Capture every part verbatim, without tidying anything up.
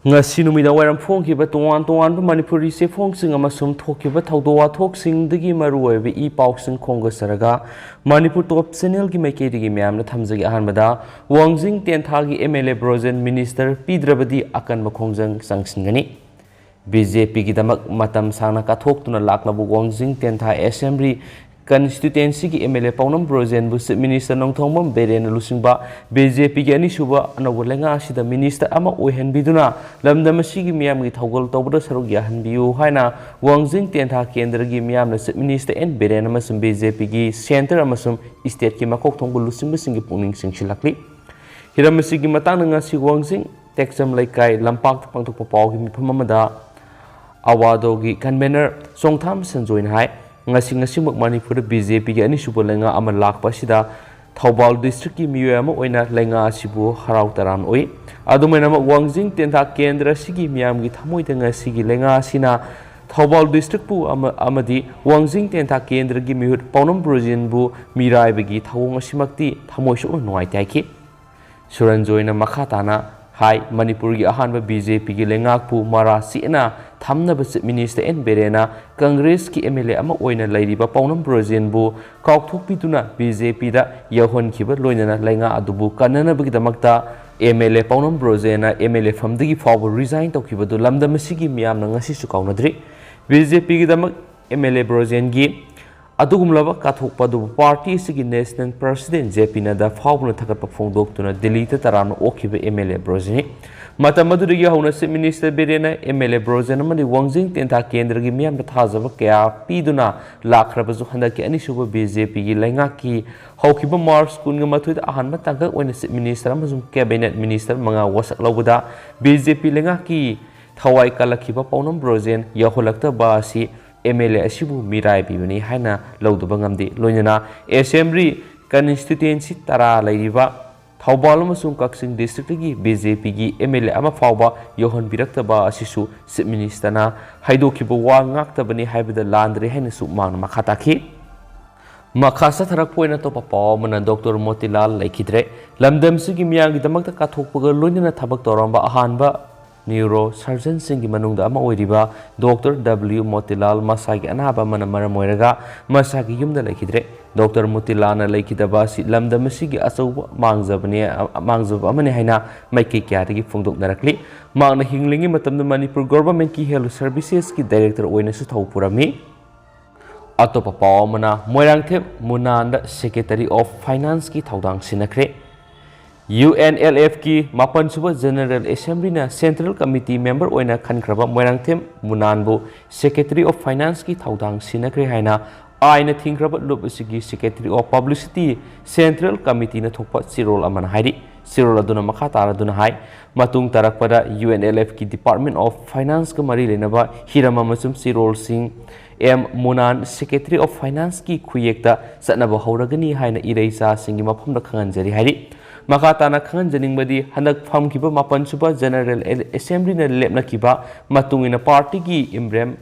ꯉꯁꯤ ꯅꯨꯃꯤꯗꯥꯡ ꯋꯥꯏꯔꯝ ꯐꯣꯡꯈꯤꯕ ꯇꯣꯉꯥꯟ ꯇꯣꯉꯥꯟꯕ ꯃꯅꯤꯄꯨꯔꯤ ꯆꯦꯐꯣꯡꯁꯤꯡ ꯑꯃꯁꯨꯡ ꯊꯣꯛꯈꯤꯕ ꯊꯧꯗꯣꯛ ꯋꯥꯊꯣꯛꯁꯤꯡꯗꯒꯤ ꯃꯔꯨꯑꯣꯏꯕ ꯏ ꯄꯥꯎꯁꯤꯡ ꯈꯣꯝꯒꯠꯆꯔꯒ ꯃꯅꯤꯄꯨꯔ ꯇꯣꯞ ꯆꯦꯅꯦꯜꯒꯤ ꯃꯥꯏꯀꯩꯗꯒꯤ ꯃꯌꯥꯝꯅ ꯊꯝꯖꯒꯦ꯫ ꯑꯍꯥꯟꯕꯗ, ꯋꯥꯡꯖꯤꯡ ꯇꯦꯟꯊꯥꯒꯤ M L A Brojen minister ꯄꯤꯗ꯭ꯔꯕꯗꯤ ꯑꯀꯟꯕ ꯈꯣꯡꯖꯪ ꯆꯪꯁꯤꯟꯒꯅꯤ꯫ ꯕꯤ ꯖꯦ ꯄꯤꯒꯤꯗꯃꯛ ꯃꯇꯝ ꯁꯥꯡꯅ ꯀꯠꯊꯣꯛꯇꯨꯅ ꯂꯥꯛꯂꯕ ꯋꯥꯡꯖꯤꯡ ꯇꯦꯟꯊꯥ ꯑꯦꯁꯦꯝꯕ꯭ꯂꯤ ꯀꯟꯁꯇꯤꯇ꯭ꯋꯦꯟꯁꯤꯒꯤ ꯑꯦꯝ ꯑꯦꯜ ꯑꯦ ꯄꯥꯎꯅꯝ ꯕ꯭ꯔꯣꯖꯦꯟꯕꯨ ꯆꯤꯐ ꯃꯤꯅꯤꯁꯇꯔ ꯅꯣꯡꯊꯣꯝꯕꯝ ꯕꯤꯔꯦꯟꯅ ꯂꯨꯆꯤꯡꯕ ꯕꯤ ꯖꯦ ꯄꯤꯒꯤ ꯑꯅꯤꯁꯨꯕ ꯑꯅꯧꯕ ꯂꯩꯉꯥꯛ ꯑꯁꯤꯗ ꯃꯤꯅꯤꯁꯇꯔ ꯑꯃ ꯑꯣꯏꯍꯟꯕꯤꯗꯨꯅ ꯂꯝꯗꯝ ꯑꯁꯤꯒꯤ ꯃꯤꯌꯥꯝꯒꯤ ꯊꯧꯒꯜ ꯇꯧꯕꯗ ꯁꯔꯨꯛ ꯌꯥꯍꯟꯕꯤꯌꯨ ꯍꯥꯏꯅ ꯋꯥꯡꯖꯤꯡ ꯇꯦꯟꯊꯥ ꯀꯦꯟꯗ꯭ꯔꯒꯤ ꯃꯤꯌꯥꯝꯅ ꯆꯤꯐ ꯃꯤꯅꯤꯁꯇꯔ ꯑꯦꯟ ꯕꯤꯔꯦꯟ ꯑꯃꯁꯨꯡ ꯕꯤ ꯖꯦ ꯄꯤꯒꯤ ꯁꯦꯟꯇꯔ ꯑꯃꯁꯨꯡ ꯏꯁꯇꯦꯠꯀꯤ ꯃꯀꯣꯛ ꯊꯣꯡꯕ ꯂꯨꯆꯤꯡꯕꯁꯤꯡꯒꯤ ꯄꯨꯛꯅꯤꯡ ꯆꯤꯡꯁꯤꯜꯂꯛꯂꯤ꯫ ꯍꯤꯔꯝ ꯑꯁꯤꯒꯤ ꯃꯇꯥꯡꯗ ꯉꯁꯤ ꯋꯥꯡꯖꯤꯡ ꯇꯦꯛꯆꯝ ꯂꯩꯀꯥꯏ ꯂꯝꯄꯥꯛꯇ ꯄꯥꯡꯊꯣꯛꯄ ꯄꯥꯎꯒꯤ ꯃꯤꯐꯝ ꯑꯃꯗ ꯑꯋꯥꯗꯣꯒꯤ ꯀꯟꯚꯦꯅꯔ ꯆꯣꯡꯊꯥꯝ ꯁꯟꯖꯣꯏꯅ ꯍꯥꯏ, ꯉꯁꯤ ꯉꯁꯤꯃꯛ ꯃꯅꯤꯄꯨꯔꯗ ꯕꯤ ꯖꯦ ꯄꯤꯒꯤ ꯑꯅꯤꯁꯨꯕ ꯂꯩꯉꯥꯛ ꯑꯃ ꯂꯥꯛꯄ ꯑꯁꯤꯗ ꯊꯧꯕꯥꯜ ꯗꯤꯁꯇ꯭ꯔꯤꯛꯀꯤ ꯃꯤꯑꯣꯏ ꯑꯃ ꯑꯣꯏꯅ ꯂꯩꯉꯥꯛ ꯑꯁꯤꯕꯨ ꯍꯔꯥꯎ ꯇꯔꯥꯝꯅ ꯎꯏ꯫ ꯑꯗꯨꯃꯥꯏꯅꯃꯛ ꯋꯥꯡꯖꯤꯡ ꯇꯦꯟꯊꯥ ꯀꯦꯟꯗ꯭ꯔ ꯑꯁꯤꯒꯤ ꯃꯤꯌꯥꯝꯒꯤ ꯊꯃꯣꯏꯗ ꯉꯁꯤꯒꯤ ꯂꯩꯉꯥꯛ ꯑꯁꯤꯅ ꯊꯧꯕꯥꯜ ꯗꯤꯁꯇ꯭ꯔꯤꯛꯄꯨ ꯑꯃ-, ꯑꯃꯗꯤ ꯋꯥꯡꯖꯤꯡ ꯇꯦꯟꯊꯥ ꯀꯦꯟꯗ꯭ꯔꯒꯤ ꯃꯤꯍꯨꯠ ꯄꯥꯎꯅꯝ ꯕ꯭ꯔꯣꯖꯦꯟꯕꯨ ꯃꯤꯔꯥꯏꯕꯒꯤ ꯊꯧꯑꯣꯡ ꯑꯁꯤꯃꯛꯇꯤ ꯊꯃꯣꯏ ꯁꯣꯛꯅ ꯅꯨꯡꯉꯥꯏꯇꯦ ꯍꯥꯏꯈꯤ꯫ ꯁꯨꯔꯟꯖꯣꯏꯅ ꯃꯈꯥ ꯇꯥꯅ ꯍꯥꯏ, ꯃꯅꯤꯄꯨꯔꯒꯤ ꯑꯍꯥꯟꯕ ꯕꯤ ꯖꯦ ꯄꯤꯒꯤ ꯂꯩꯉꯥꯛꯄꯨ ꯃꯔꯥ ꯆꯦꯠꯅ ꯊꯝꯅꯕ ꯆꯤꯐ ꯃꯤꯅꯤꯁꯇꯔ ꯑꯦꯟ ꯕꯤꯔꯦꯟꯅ ꯀꯪꯒ꯭ꯔꯦꯁꯀꯤ ꯑꯦꯝ ꯑꯦꯜ ꯑꯦ ꯑꯃ ꯑꯣꯏꯅ ꯂꯩꯔꯤꯕ ꯄꯥꯎꯅꯝ ꯕ꯭ꯔꯣꯖꯦꯟꯕꯨ ꯀꯥꯎꯊꯣꯛꯄꯤꯗꯨꯅ ꯕꯤ ꯖꯦ ꯄꯤꯗ ꯌꯧꯍꯟꯈꯤꯕ ꯂꯣꯏꯅꯅ ꯂꯩꯉꯥꯛ ꯑꯗꯨꯕꯨ ꯀꯟꯅꯅꯕꯒꯤꯗꯃꯛꯇ ꯑꯦꯝ ꯑꯦꯜ ꯑꯦ ꯄꯥꯎꯅꯝ ꯕ꯭ꯔꯣꯖꯦꯟꯅ ꯑꯦꯝ ꯑꯦꯜ ꯑꯦ ꯐꯝꯗꯒꯤ ꯐꯥꯎꯕ ꯔꯤꯖꯥꯏꯟ ꯇꯧꯈꯤꯕꯗꯨ ꯂꯝꯗꯝ ꯑꯁꯤꯒꯤ ꯃꯤꯌꯥꯝꯅ ꯉꯁꯤꯁꯨ ꯀꯥꯎꯅꯗ꯭ꯔꯤ꯫ ꯕꯤ ꯖꯦ ꯄꯤꯒꯤꯗꯃꯛ ꯑꯦꯝ ꯑꯦꯜ ꯑꯦ ꯕ꯭ꯔꯣꯖꯦꯟꯒꯤ ꯑꯗꯨꯒꯨꯝꯂꯕ ꯀꯥꯊꯣꯛꯄ ꯑꯗꯨꯕꯨ ꯄꯥꯔꯇꯤ ꯑꯁꯤꯒꯤ national president J P Nadda ꯐꯥꯎꯕꯅ ꯊꯥꯒꯠꯄ ꯐꯣꯡꯗꯣꯛꯇꯨꯅ ꯗꯤꯜꯂꯤꯗ ꯇꯔꯥꯝꯅ ꯑꯣꯛꯈꯤꯕ ꯑꯦꯝ ꯑꯦꯜ ꯑꯦ ꯕ꯭ꯔꯣꯖꯦꯟꯅꯤ꯫ ꯃꯇꯝ ꯑꯗꯨꯗꯒꯤ ꯍꯧꯅ ꯆꯤꯐ ꯃꯤꯅꯤꯁꯇꯔ ꯕꯤꯔꯦꯟꯅ ꯑꯦꯝ ꯑꯦꯜ ꯑꯦ ꯕ꯭ꯔꯣꯖꯦꯟ ꯑꯃꯗꯤ ꯋꯥꯡꯖꯤꯡ ꯇꯦꯟꯊꯥ ꯀꯦꯟꯗ꯭ꯔꯒꯤ ꯃꯤꯌꯥꯝꯗ ꯊꯥꯖꯕ ꯀꯌꯥ ꯄꯤꯗꯨꯅ ꯂꯥꯛꯈ꯭ꯔꯕꯁꯨ, ꯍꯟꯗꯛꯀꯤ ꯑꯅꯤꯁꯨꯕ ꯕꯤ ꯖꯦ ꯄꯤꯒꯤ ꯂꯩꯉꯥꯛꯀꯤ ꯍꯧꯈꯤꯕ ꯃꯥꯔꯆ ꯀꯨꯟꯒ ꯃꯥꯊꯣꯏꯗ ꯑꯍꯥꯟꯕ ꯇꯥꯡꯀꯛ ꯑꯣꯏꯅ ꯆꯤꯐ ꯃꯤꯅꯤꯁꯇꯔ ꯑꯃꯁꯨꯡ ꯀꯦꯕꯤꯅꯦꯠ ꯃꯤꯅꯤꯁꯇꯔ ꯃꯉꯥ ꯋꯥꯁꯛ ꯂꯧꯕꯗ ꯕꯤ ꯖꯦ ꯄꯤ ꯂꯩꯉꯥꯛꯀꯤ ꯊꯋꯥꯏ ꯀꯜꯂꯛꯈꯤꯕ ꯄꯥꯎꯅꯝ ꯕ꯭ꯔꯣꯖꯦꯟ ꯌꯧꯍꯜꯂꯛꯇꯕ ꯑꯁꯤ ꯑꯦꯝ ꯑꯦꯜ ꯑꯦ ꯑꯁꯤꯕꯨ ꯃꯤꯔꯥꯏꯕꯤꯕꯅꯤ ꯍꯥꯏꯅ ꯂꯧꯗꯕ ꯉꯝꯗꯦ꯫ ꯂꯣꯏꯅꯅ ꯑꯦꯁꯦꯝꯕ꯭ꯂꯤ ꯀꯟꯁꯇꯤꯇ꯭ꯋꯦꯟꯁꯤ ꯇꯔꯥ ꯂꯩꯔꯤꯕ ꯊꯧꯕꯥꯜ ꯑꯃꯁꯨꯡ ꯀꯛꯆꯤꯡ ꯗꯤꯁꯇ꯭ꯔꯤꯛꯇꯒꯤ ꯕꯤ ꯖꯦ ꯄꯤꯒꯤ ꯑꯦꯝ ꯑꯦꯜ ꯑꯦ ꯑꯃ ꯐꯥꯎꯕ ꯌꯧꯍꯟꯕꯤꯔꯛꯇꯕ ꯑꯁꯤꯁꯨ ꯆꯤꯐ ꯃꯤꯅꯤꯁꯇꯔꯅ ꯍꯥꯏꯗꯣꯛꯈꯤꯕ ꯋꯥ ꯉꯥꯛꯇꯕꯅꯤ ꯍꯥꯏꯕꯗ ꯂꯥꯟꯗ꯭ꯔꯦ ꯍꯥꯏꯅꯁꯨ ꯃꯍꯥꯛꯅ ꯃꯈꯥ ꯇꯥꯈꯤ꯫ ꯃꯈꯥ ꯆꯠꯊꯔꯛꯄ ꯑꯣꯏꯅ ꯑꯇꯣꯞꯄ ꯄꯥꯎ ꯑꯃꯅ, ꯗꯣꯛꯇꯔ ꯃꯣꯇꯤꯂꯥꯜ ꯂꯩꯈꯤꯗ꯭ꯔꯦ꯫ ꯂꯝꯗꯝꯁꯤꯒꯤ ꯃꯤꯌꯥꯝꯒꯤꯗꯃꯛꯇ ꯀꯠꯊꯣꯛꯄꯒ ꯂꯣꯏꯅꯅ ꯊꯕꯛ ꯇꯧꯔꯝꯕ ꯑꯍꯥꯟꯕ ꯅ꯭ꯌꯨꯔꯣ ꯁꯔꯖꯟꯁꯤꯡꯒꯤ ꯃꯅꯨꯡꯗ ꯑꯃ ꯑꯣꯏꯔꯤꯕ ꯗꯣꯛꯇꯔ ꯗꯕ꯭ꯂꯤꯌꯨ ꯃꯣꯇꯤꯂꯥꯜ ꯃꯁꯥꯒꯤ ꯑꯅꯥꯕ ꯑꯃꯅ ꯃꯔꯝ ꯑꯣꯏꯔꯒ ꯃꯁꯥꯒꯤ ꯌꯨꯝꯗ ꯂꯩꯈꯤꯗ꯭ꯔꯦ꯫ ꯗꯣꯛꯇꯔ ꯃꯣꯇꯤꯂꯥꯜꯅ ꯂꯩꯈꯤꯗꯕ ꯑꯁꯤ ꯂꯝꯗꯝ ꯑꯁꯤꯒꯤ ꯑꯆꯧꯕ ꯃꯥꯡꯖꯕꯅꯤ, ꯃꯥꯡꯖꯕ ꯑꯃꯅꯤ ꯍꯥꯏꯅ ꯃꯥꯏꯀꯩ ꯀꯌꯥꯗꯒꯤ ꯐꯣꯡꯗꯣꯛꯅꯔꯛꯂꯤ꯫ ꯃꯍꯥꯛꯅ ꯍꯤꯡꯂꯤꯉꯩ ꯃꯇꯝꯗ ꯃꯅꯤꯄꯨꯔ ꯒꯣꯚꯔꯟꯃꯦꯟꯠꯀꯤ ꯍꯦꯜꯊ ꯁꯔꯚꯤꯁꯦꯁꯀꯤ ꯗꯥꯏꯔꯦꯛꯇꯔ ꯑꯣꯏꯅꯁꯨ ꯊꯧ ꯄꯨꯔꯝꯃꯤ꯫ ꯑꯇꯣꯞꯄ ꯄꯥꯎ ꯑꯃꯅ, ꯃꯣꯏꯔꯥꯡꯊꯦꯝ ꯃꯨꯅꯥꯟꯗ ꯁꯦꯀ꯭ꯔꯦꯇꯔꯤ ꯑꯣꯐ ꯐꯥꯏꯅꯥꯟꯁꯀꯤ ꯊꯧꯗꯥꯡ ꯁꯤꯟꯅꯈ꯭ꯔꯦ꯫ ꯌꯨ ꯑꯦꯟ ꯑꯦꯜ ꯑꯦꯐꯀꯤ ꯃꯥꯄꯟ ꯁꯨꯕ ꯖꯦꯅꯔꯦꯜ ꯑꯦꯁꯦꯝꯕ꯭ꯂꯤꯅ ꯁꯦꯟꯇ꯭ꯔꯦꯜ ꯀꯃꯤꯇꯤ ꯃꯦꯝꯕꯔ ꯑꯣꯏꯅ ꯈꯟꯈ꯭ꯔꯕ ꯃꯣꯏꯔꯥꯡꯊꯦꯝ ꯃꯨꯅꯥꯟꯕꯨ ꯁꯦꯀ꯭ꯔꯦꯇꯔꯤ ꯑꯣꯐ ꯐꯥꯏꯅꯥꯟꯁꯀꯤ ꯊꯧꯗꯥꯡ ꯁꯤꯟꯅꯈ꯭ꯔꯦ ꯍꯥꯏꯅ ꯑꯥꯏꯟꯅ ꯊꯤꯡꯈ꯭ꯔꯕ ꯂꯨꯞ ꯑꯁꯤꯒꯤ ꯁꯦꯀ꯭ꯔꯦꯇꯔꯤ ꯑꯣꯐ ꯄꯕ꯭ꯂꯤꯁꯤꯇꯤ ꯁꯦꯟꯇ꯭ꯔꯦꯜ ꯀꯃꯤꯇꯤꯅ ꯊꯣꯛꯄ ꯆꯦꯔꯣꯜ ꯑꯃꯅ ꯍꯥꯏꯔꯤ꯫ ꯆꯦꯔꯣꯜ ꯑꯗꯨꯅ ꯃꯈꯥ ꯇꯥꯔꯗꯨꯅ ꯍꯥꯏ, ꯃꯇꯨꯡ ꯇꯥꯔꯛꯄꯗ ꯌꯨ ꯑꯦꯟ ꯑꯦꯜ ꯑꯦꯐꯀꯤ ꯗꯤꯄꯥꯔꯠꯃꯦꯟꯠ ꯑꯣꯐ ꯐꯥꯏꯅꯥꯟꯁꯀ ꯃꯔꯤ ꯂꯩꯅꯕ ꯍꯤꯔꯝ ꯑꯃꯁꯨꯡ ꯆꯦꯔꯣꯜꯁꯤꯡ ꯑꯦꯝ ꯃꯨꯅꯥꯟ ꯁꯦꯀ꯭ꯔꯦꯇꯔꯤ ꯑꯣꯐ ꯐꯥꯏꯅꯥꯟꯁꯀꯤ ꯈꯨꯌꯦꯛꯇ ꯆꯠꯅꯕ ꯍꯧꯔꯒꯅꯤ ꯍꯥꯏꯅ ꯏꯔꯩꯆꯥꯁꯤꯡꯒꯤ ꯃꯐꯝꯗ ꯈꯪꯍꯟꯖꯔꯤ ꯍꯥꯏꯔꯤ꯫ ꯃꯈꯥ ꯇꯥꯅ ꯈꯪꯍꯟꯖꯅꯤꯡꯕꯗꯤ, ꯍꯟꯗꯛ ꯐꯝꯈꯤꯕ ꯃꯥꯄꯟ ꯁꯨꯕ ꯖꯦꯅꯔꯦꯜ ꯑꯦ-, ꯑꯦꯁꯦꯝꯕ꯭ꯂꯤꯅ ꯂꯦꯞꯅꯈꯤꯕ ꯃꯇꯨꯡ ꯏꯟꯅ ꯄꯥꯔꯇꯤꯒꯤ ꯏꯝꯕ꯭ꯂꯦꯝ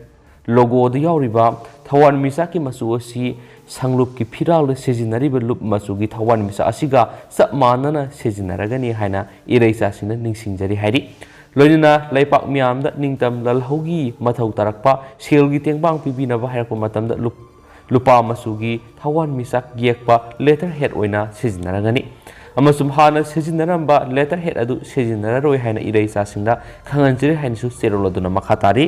ꯂꯣꯒꯣꯗ ꯌꯥꯎꯔꯤꯕ ꯊꯋꯥꯟ ꯃꯤꯆꯥꯛꯀꯤ ꯃꯆꯨ ꯑꯁꯤ ꯁꯪꯂꯨꯞꯀꯤ ꯐꯤꯔꯥꯜꯗ ꯁꯤꯖꯤꯟꯅꯔꯤꯕ ꯂꯨꯞ ꯃꯆꯨꯒꯤ ꯊꯋꯥꯟ ꯃꯤꯆꯥꯛ ꯑꯁꯤꯒ ꯆꯞ ꯃꯥꯟꯅꯅ ꯁꯤꯖꯤꯟꯅꯔꯒꯅꯤ ꯍꯥꯏꯅ ꯏꯔꯩꯆꯥꯁꯤꯡꯅ ꯅꯤꯡꯁꯤꯡꯖꯔꯤ ꯍꯥꯏꯔꯤ꯫ ꯂꯣꯏꯅꯅ ꯂꯩꯄꯥꯛ ꯃꯤꯌꯥꯝꯗ ꯅꯤꯡꯇꯝ ꯂꯥꯜꯍꯧꯒꯤ ꯃꯊꯧ ꯇꯥꯔꯛꯄ ꯁꯦꯜꯒꯤ ꯇꯦꯡꯕꯥꯡ ꯄꯤꯕꯤꯅꯕ ꯍꯥꯏꯔꯛꯄ ꯃꯇꯝꯗ ꯂꯨꯞ-, ꯂꯨꯄꯥ ꯃꯆꯨꯒꯤ ꯊꯋꯥꯟ ꯃꯤꯆꯥꯛ ꯌꯦꯛꯄ ꯂꯦꯇꯔ ꯍꯦꯗ ꯑꯣꯏꯅ ꯁꯤꯖꯤꯟꯅꯔꯒꯅꯤ ꯑꯃꯁꯨꯡ ꯍꯥꯟꯅ ꯁꯤꯖꯤꯟꯅꯔꯝꯕ ꯂꯦꯇꯔ ꯍꯦꯗ ꯑꯗꯨ ꯁꯤꯖꯤꯟꯅꯔꯔꯣꯏ ꯍꯥꯏꯅ ꯏꯔꯩꯆꯥꯁꯤꯡꯗ ꯈꯪꯍꯟꯖꯔꯤ ꯍꯥꯏꯅꯁꯨ ꯆꯦꯔꯣꯜ ꯑꯗꯨꯅ ꯃꯈꯥ ꯇꯥꯔꯤ꯫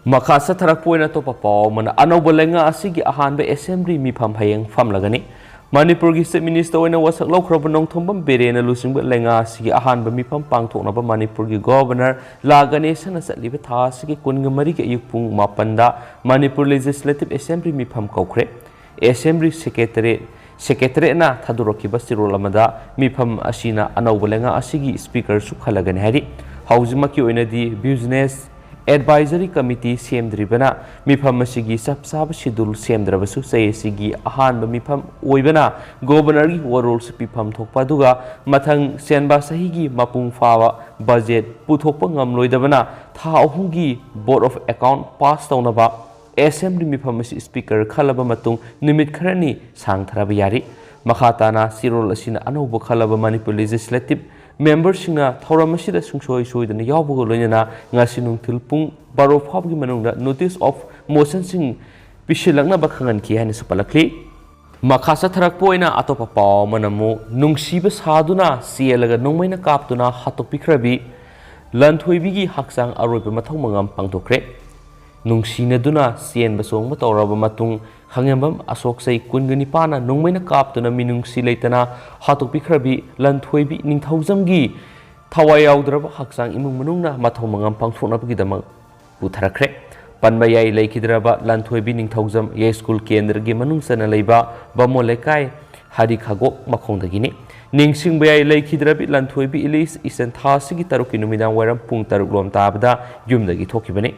ꯃꯈꯥ ꯆꯠꯊꯔꯛꯄ ꯑꯣꯏꯅ ꯑꯇꯣꯞꯄ ꯄꯥꯎ ꯑꯃꯅ, ꯑꯅꯧꯕ ꯂꯩꯉꯥꯛ ꯑꯁꯤꯒꯤ ꯑꯍꯥꯟꯕ ꯑꯦꯁꯦꯝꯕ꯭ꯂꯤ ꯃꯤꯐꯝ ꯍꯌꯦꯡ ꯐꯝꯂꯒꯅꯤ꯫ ꯃꯅꯤꯄꯨꯔꯒꯤ ꯆꯤꯐ ꯃꯤꯅꯤꯁꯇꯔ ꯑꯣꯏꯅ ꯋꯥꯁꯛ ꯂꯧꯈ꯭ꯔꯕ ꯅꯣꯡꯊꯣꯝꯕꯝ ꯕꯤꯔꯦꯟꯅ ꯂꯨꯆꯤꯡꯕ ꯂꯩꯉꯥꯛ ꯑꯁꯤꯒꯤ ꯑꯍꯥꯟꯕ ꯃꯤꯐꯝ ꯄꯥꯡꯊꯣꯛꯅꯕ ꯃꯅꯤꯄꯨꯔꯒꯤ ꯒꯣꯚꯔꯅꯔ ꯂꯥ ꯒꯅꯦꯁꯟꯅ ꯆꯠꯂꯤꯕ ꯊꯥ ꯑꯁꯤꯒꯤ ꯀꯨꯟꯒ ꯃꯔꯤꯒꯤ ꯑꯌꯨꯛ ꯄꯨꯡ ꯃꯥꯄꯟꯗ ꯃꯅꯤꯄꯨꯔ ꯂꯦꯖꯤꯁꯂꯦꯇꯤꯚ ꯑꯦꯁꯦꯝꯕ꯭ꯂꯤ ꯃꯤꯐꯝ ꯀꯧꯈ꯭ꯔꯦ꯫ ꯑꯦꯁꯦꯝꯕ꯭ꯂꯤ ꯁꯦꯀ꯭ꯔꯦꯇꯔꯤ-, ꯁꯦꯀ꯭ꯔꯦꯇꯔꯤꯌꯦꯠꯅ ꯊꯥꯗꯣꯔꯛꯈꯤꯕ ꯆꯦꯔꯣꯜ ꯑꯃꯗ ꯃꯤꯐꯝ ꯑꯁꯤꯅ ꯑꯅꯧꯕ ꯂꯩꯉꯥꯛ ꯑꯁꯤꯒꯤ ꯁ꯭ꯄꯤꯀꯔꯁꯨ ꯈꯜꯂꯒꯅꯤ ꯍꯥꯏꯔꯤ꯫ ꯍꯧꯖꯤꯛꯃꯛꯀꯤ ꯑꯣꯏꯅꯗꯤ ꯕꯤꯖꯤꯅꯦꯁ ꯑꯦꯗꯚꯥꯏꯖꯔꯤ ꯀꯃꯤꯇꯤ ꯁꯦꯝꯗ꯭ꯔꯤꯕꯅ ꯃꯤꯐꯝ ꯑꯁꯤꯒꯤ ꯆꯞ ꯆꯥꯕ ꯁꯦꯗꯨꯜ ꯁꯦꯝꯗ꯭ꯔꯕꯁꯨ ꯆꯍꯤ ꯑꯁꯤꯒꯤ ꯑꯍꯥꯟꯕ ꯃꯤꯐꯝ ꯑꯣꯏꯕꯅ ꯒꯣꯚꯔꯅꯔꯒꯤ ꯋꯥꯔꯣꯜꯁꯨ ꯄꯤꯐꯝ ꯊꯣꯛꯄ, ꯑꯗꯨꯒ ꯃꯊꯪ ꯆꯦꯟꯕ ꯆꯍꯤꯒꯤ ꯃꯄꯨꯡ ꯐꯥꯕ ꯕꯖꯦꯠ ꯄꯨꯊꯣꯛꯄ ꯉꯝꯂꯣꯏꯗꯕꯅ ꯊꯥ ꯑꯍꯨꯝꯒꯤ ꯕꯣꯔꯗ ꯑꯣꯐ ꯑꯦꯀꯥꯎꯟ ꯄꯥꯁ ꯇꯧꯅꯕ ꯑꯦꯁꯦꯝꯕ꯭ꯂꯤ ꯃꯤꯐꯝ ꯑꯁꯤ ꯁ꯭ꯄꯤꯀꯔ ꯈꯜꯂꯕ ꯃꯇꯨꯡ ꯅꯨꯃꯤꯠ ꯈꯔꯅꯤ ꯁꯥꯡꯊꯔꯕ ꯌꯥꯔꯤ꯫ ꯃꯈꯥ ꯇꯥꯅ ꯆꯦꯔꯣꯜ ꯑꯁꯤꯅ ꯑꯅꯧꯕ ꯈꯜꯂꯕ ꯃꯅꯤꯄꯨꯔ ꯂꯦꯖꯤꯁꯂꯦꯇꯤꯚ ꯃꯦꯝꯕꯔꯁꯤꯡꯅ ꯊꯧꯔꯝ ꯑꯁꯤꯗ ꯁꯨꯡꯁꯣꯏ ꯁꯣꯏꯗꯅ ꯌꯥꯎꯕꯒ ꯂꯣꯏꯅꯅ ꯉꯁꯤ ꯅꯨꯡꯊꯤꯜ ꯄꯨꯡ ꯕꯥꯔꯣ ꯐꯥꯎꯕꯒꯤ ꯃꯅꯨꯡꯗ notice of motionꯁꯤꯡ ꯄꯤꯁꯤꯜꯂꯛꯅꯕ ꯈꯪꯍꯟꯈꯤ ꯍꯥꯏꯅꯁꯨ ꯄꯜꯂꯛꯂꯤ꯫ ꯃꯈꯥ ꯆꯠꯊꯔꯛꯄ ꯑꯣꯏꯅ ꯑꯇꯣꯞꯄ ꯄꯥꯎ ꯑꯃꯅ ꯑꯃꯨꯛ ꯅꯨꯡꯁꯤꯕ ꯁꯥꯗꯨꯅ ꯆꯦꯜꯂꯒ ꯅꯣꯡꯃꯩꯅ ꯀꯥꯞꯇꯨꯅ ꯍꯥꯠꯇꯣꯛꯄꯤꯈ꯭ꯔꯕꯤ ꯂꯟꯊꯣꯏꯕꯤꯒꯤ ꯍꯛꯆꯥꯡ ꯑꯔꯣꯏꯕ ꯃꯊꯧ ꯃꯉꯝ ꯄꯥꯡꯊꯣꯛꯈ꯭ꯔꯦ꯫ ꯅꯨꯡꯁꯤꯅꯗꯨꯅ ꯆꯦꯟꯕ ꯆꯣꯡꯕ ꯇꯧꯔꯕ ꯃꯇꯨꯡ ꯈꯥꯉꯦꯝꯕꯝ ꯑꯁꯣꯛ ꯆꯍꯤ ꯀꯨꯟꯒ ꯅꯤꯄꯥꯟꯅ ꯅꯣꯡꯃꯩꯅ ꯀꯥꯞꯇꯨꯅ ꯃꯤꯅꯨꯡꯁꯤ ꯂꯩꯇꯅ ꯍꯥꯠꯇꯣꯛꯄꯤꯈ꯭ꯔꯕꯤ ꯂꯟꯊꯣꯏꯕꯤ ꯅꯤꯡꯊꯧꯖꯝꯒꯤ ꯊꯋꯥꯏ ꯌꯥꯎꯗ꯭ꯔꯕ ꯍꯛꯆꯥꯡ ꯏꯃꯨꯡ ꯃꯅꯨꯡꯅ ꯃꯊꯧ ꯃꯉꯝ ꯄꯥꯡꯊꯣꯛꯅꯕꯒꯤꯗꯃꯛ ꯄꯨꯊꯔꯛꯈ꯭ꯔꯦ꯫ ꯄꯟꯕ ꯌꯥꯏ ꯂꯩꯈꯤꯗ꯭ꯔꯕ ꯂꯟꯊꯣꯏꯕꯤ ꯅꯤꯡꯊꯧꯖꯝ ꯌꯥꯏꯁ꯭ꯀꯨꯜ ꯀꯦꯟꯗ꯭ꯔꯒꯤ ꯃꯅꯨꯡ ꯆꯟꯅ ꯂꯩꯕ ꯕꯥꯃꯣꯟ ꯂꯩꯀꯥꯏ ꯍꯔꯤ ꯈꯥꯒꯣꯛ ꯃꯈꯣꯡꯗꯒꯤꯅꯤ꯫ ꯅꯤꯡꯁꯤꯡꯕ ꯌꯥꯏ ꯂꯩꯈꯤꯗ꯭ꯔꯕꯤ ꯂꯟꯊꯣꯏꯕꯤ ꯏꯂꯤꯁ ꯏꯆꯟ ꯊꯥꯁꯤꯒꯤ ꯇꯔꯨꯛꯀꯤ ꯅꯨꯃꯤꯗꯥꯡ ꯋꯥꯏꯔꯝ ꯄꯨꯡ ꯇꯔꯨꯛ ꯂꯣꯝ ꯇꯥꯕꯗ ꯌꯨꯝꯗꯒꯤ ꯊꯣꯛꯈꯤꯕꯅꯤ꯫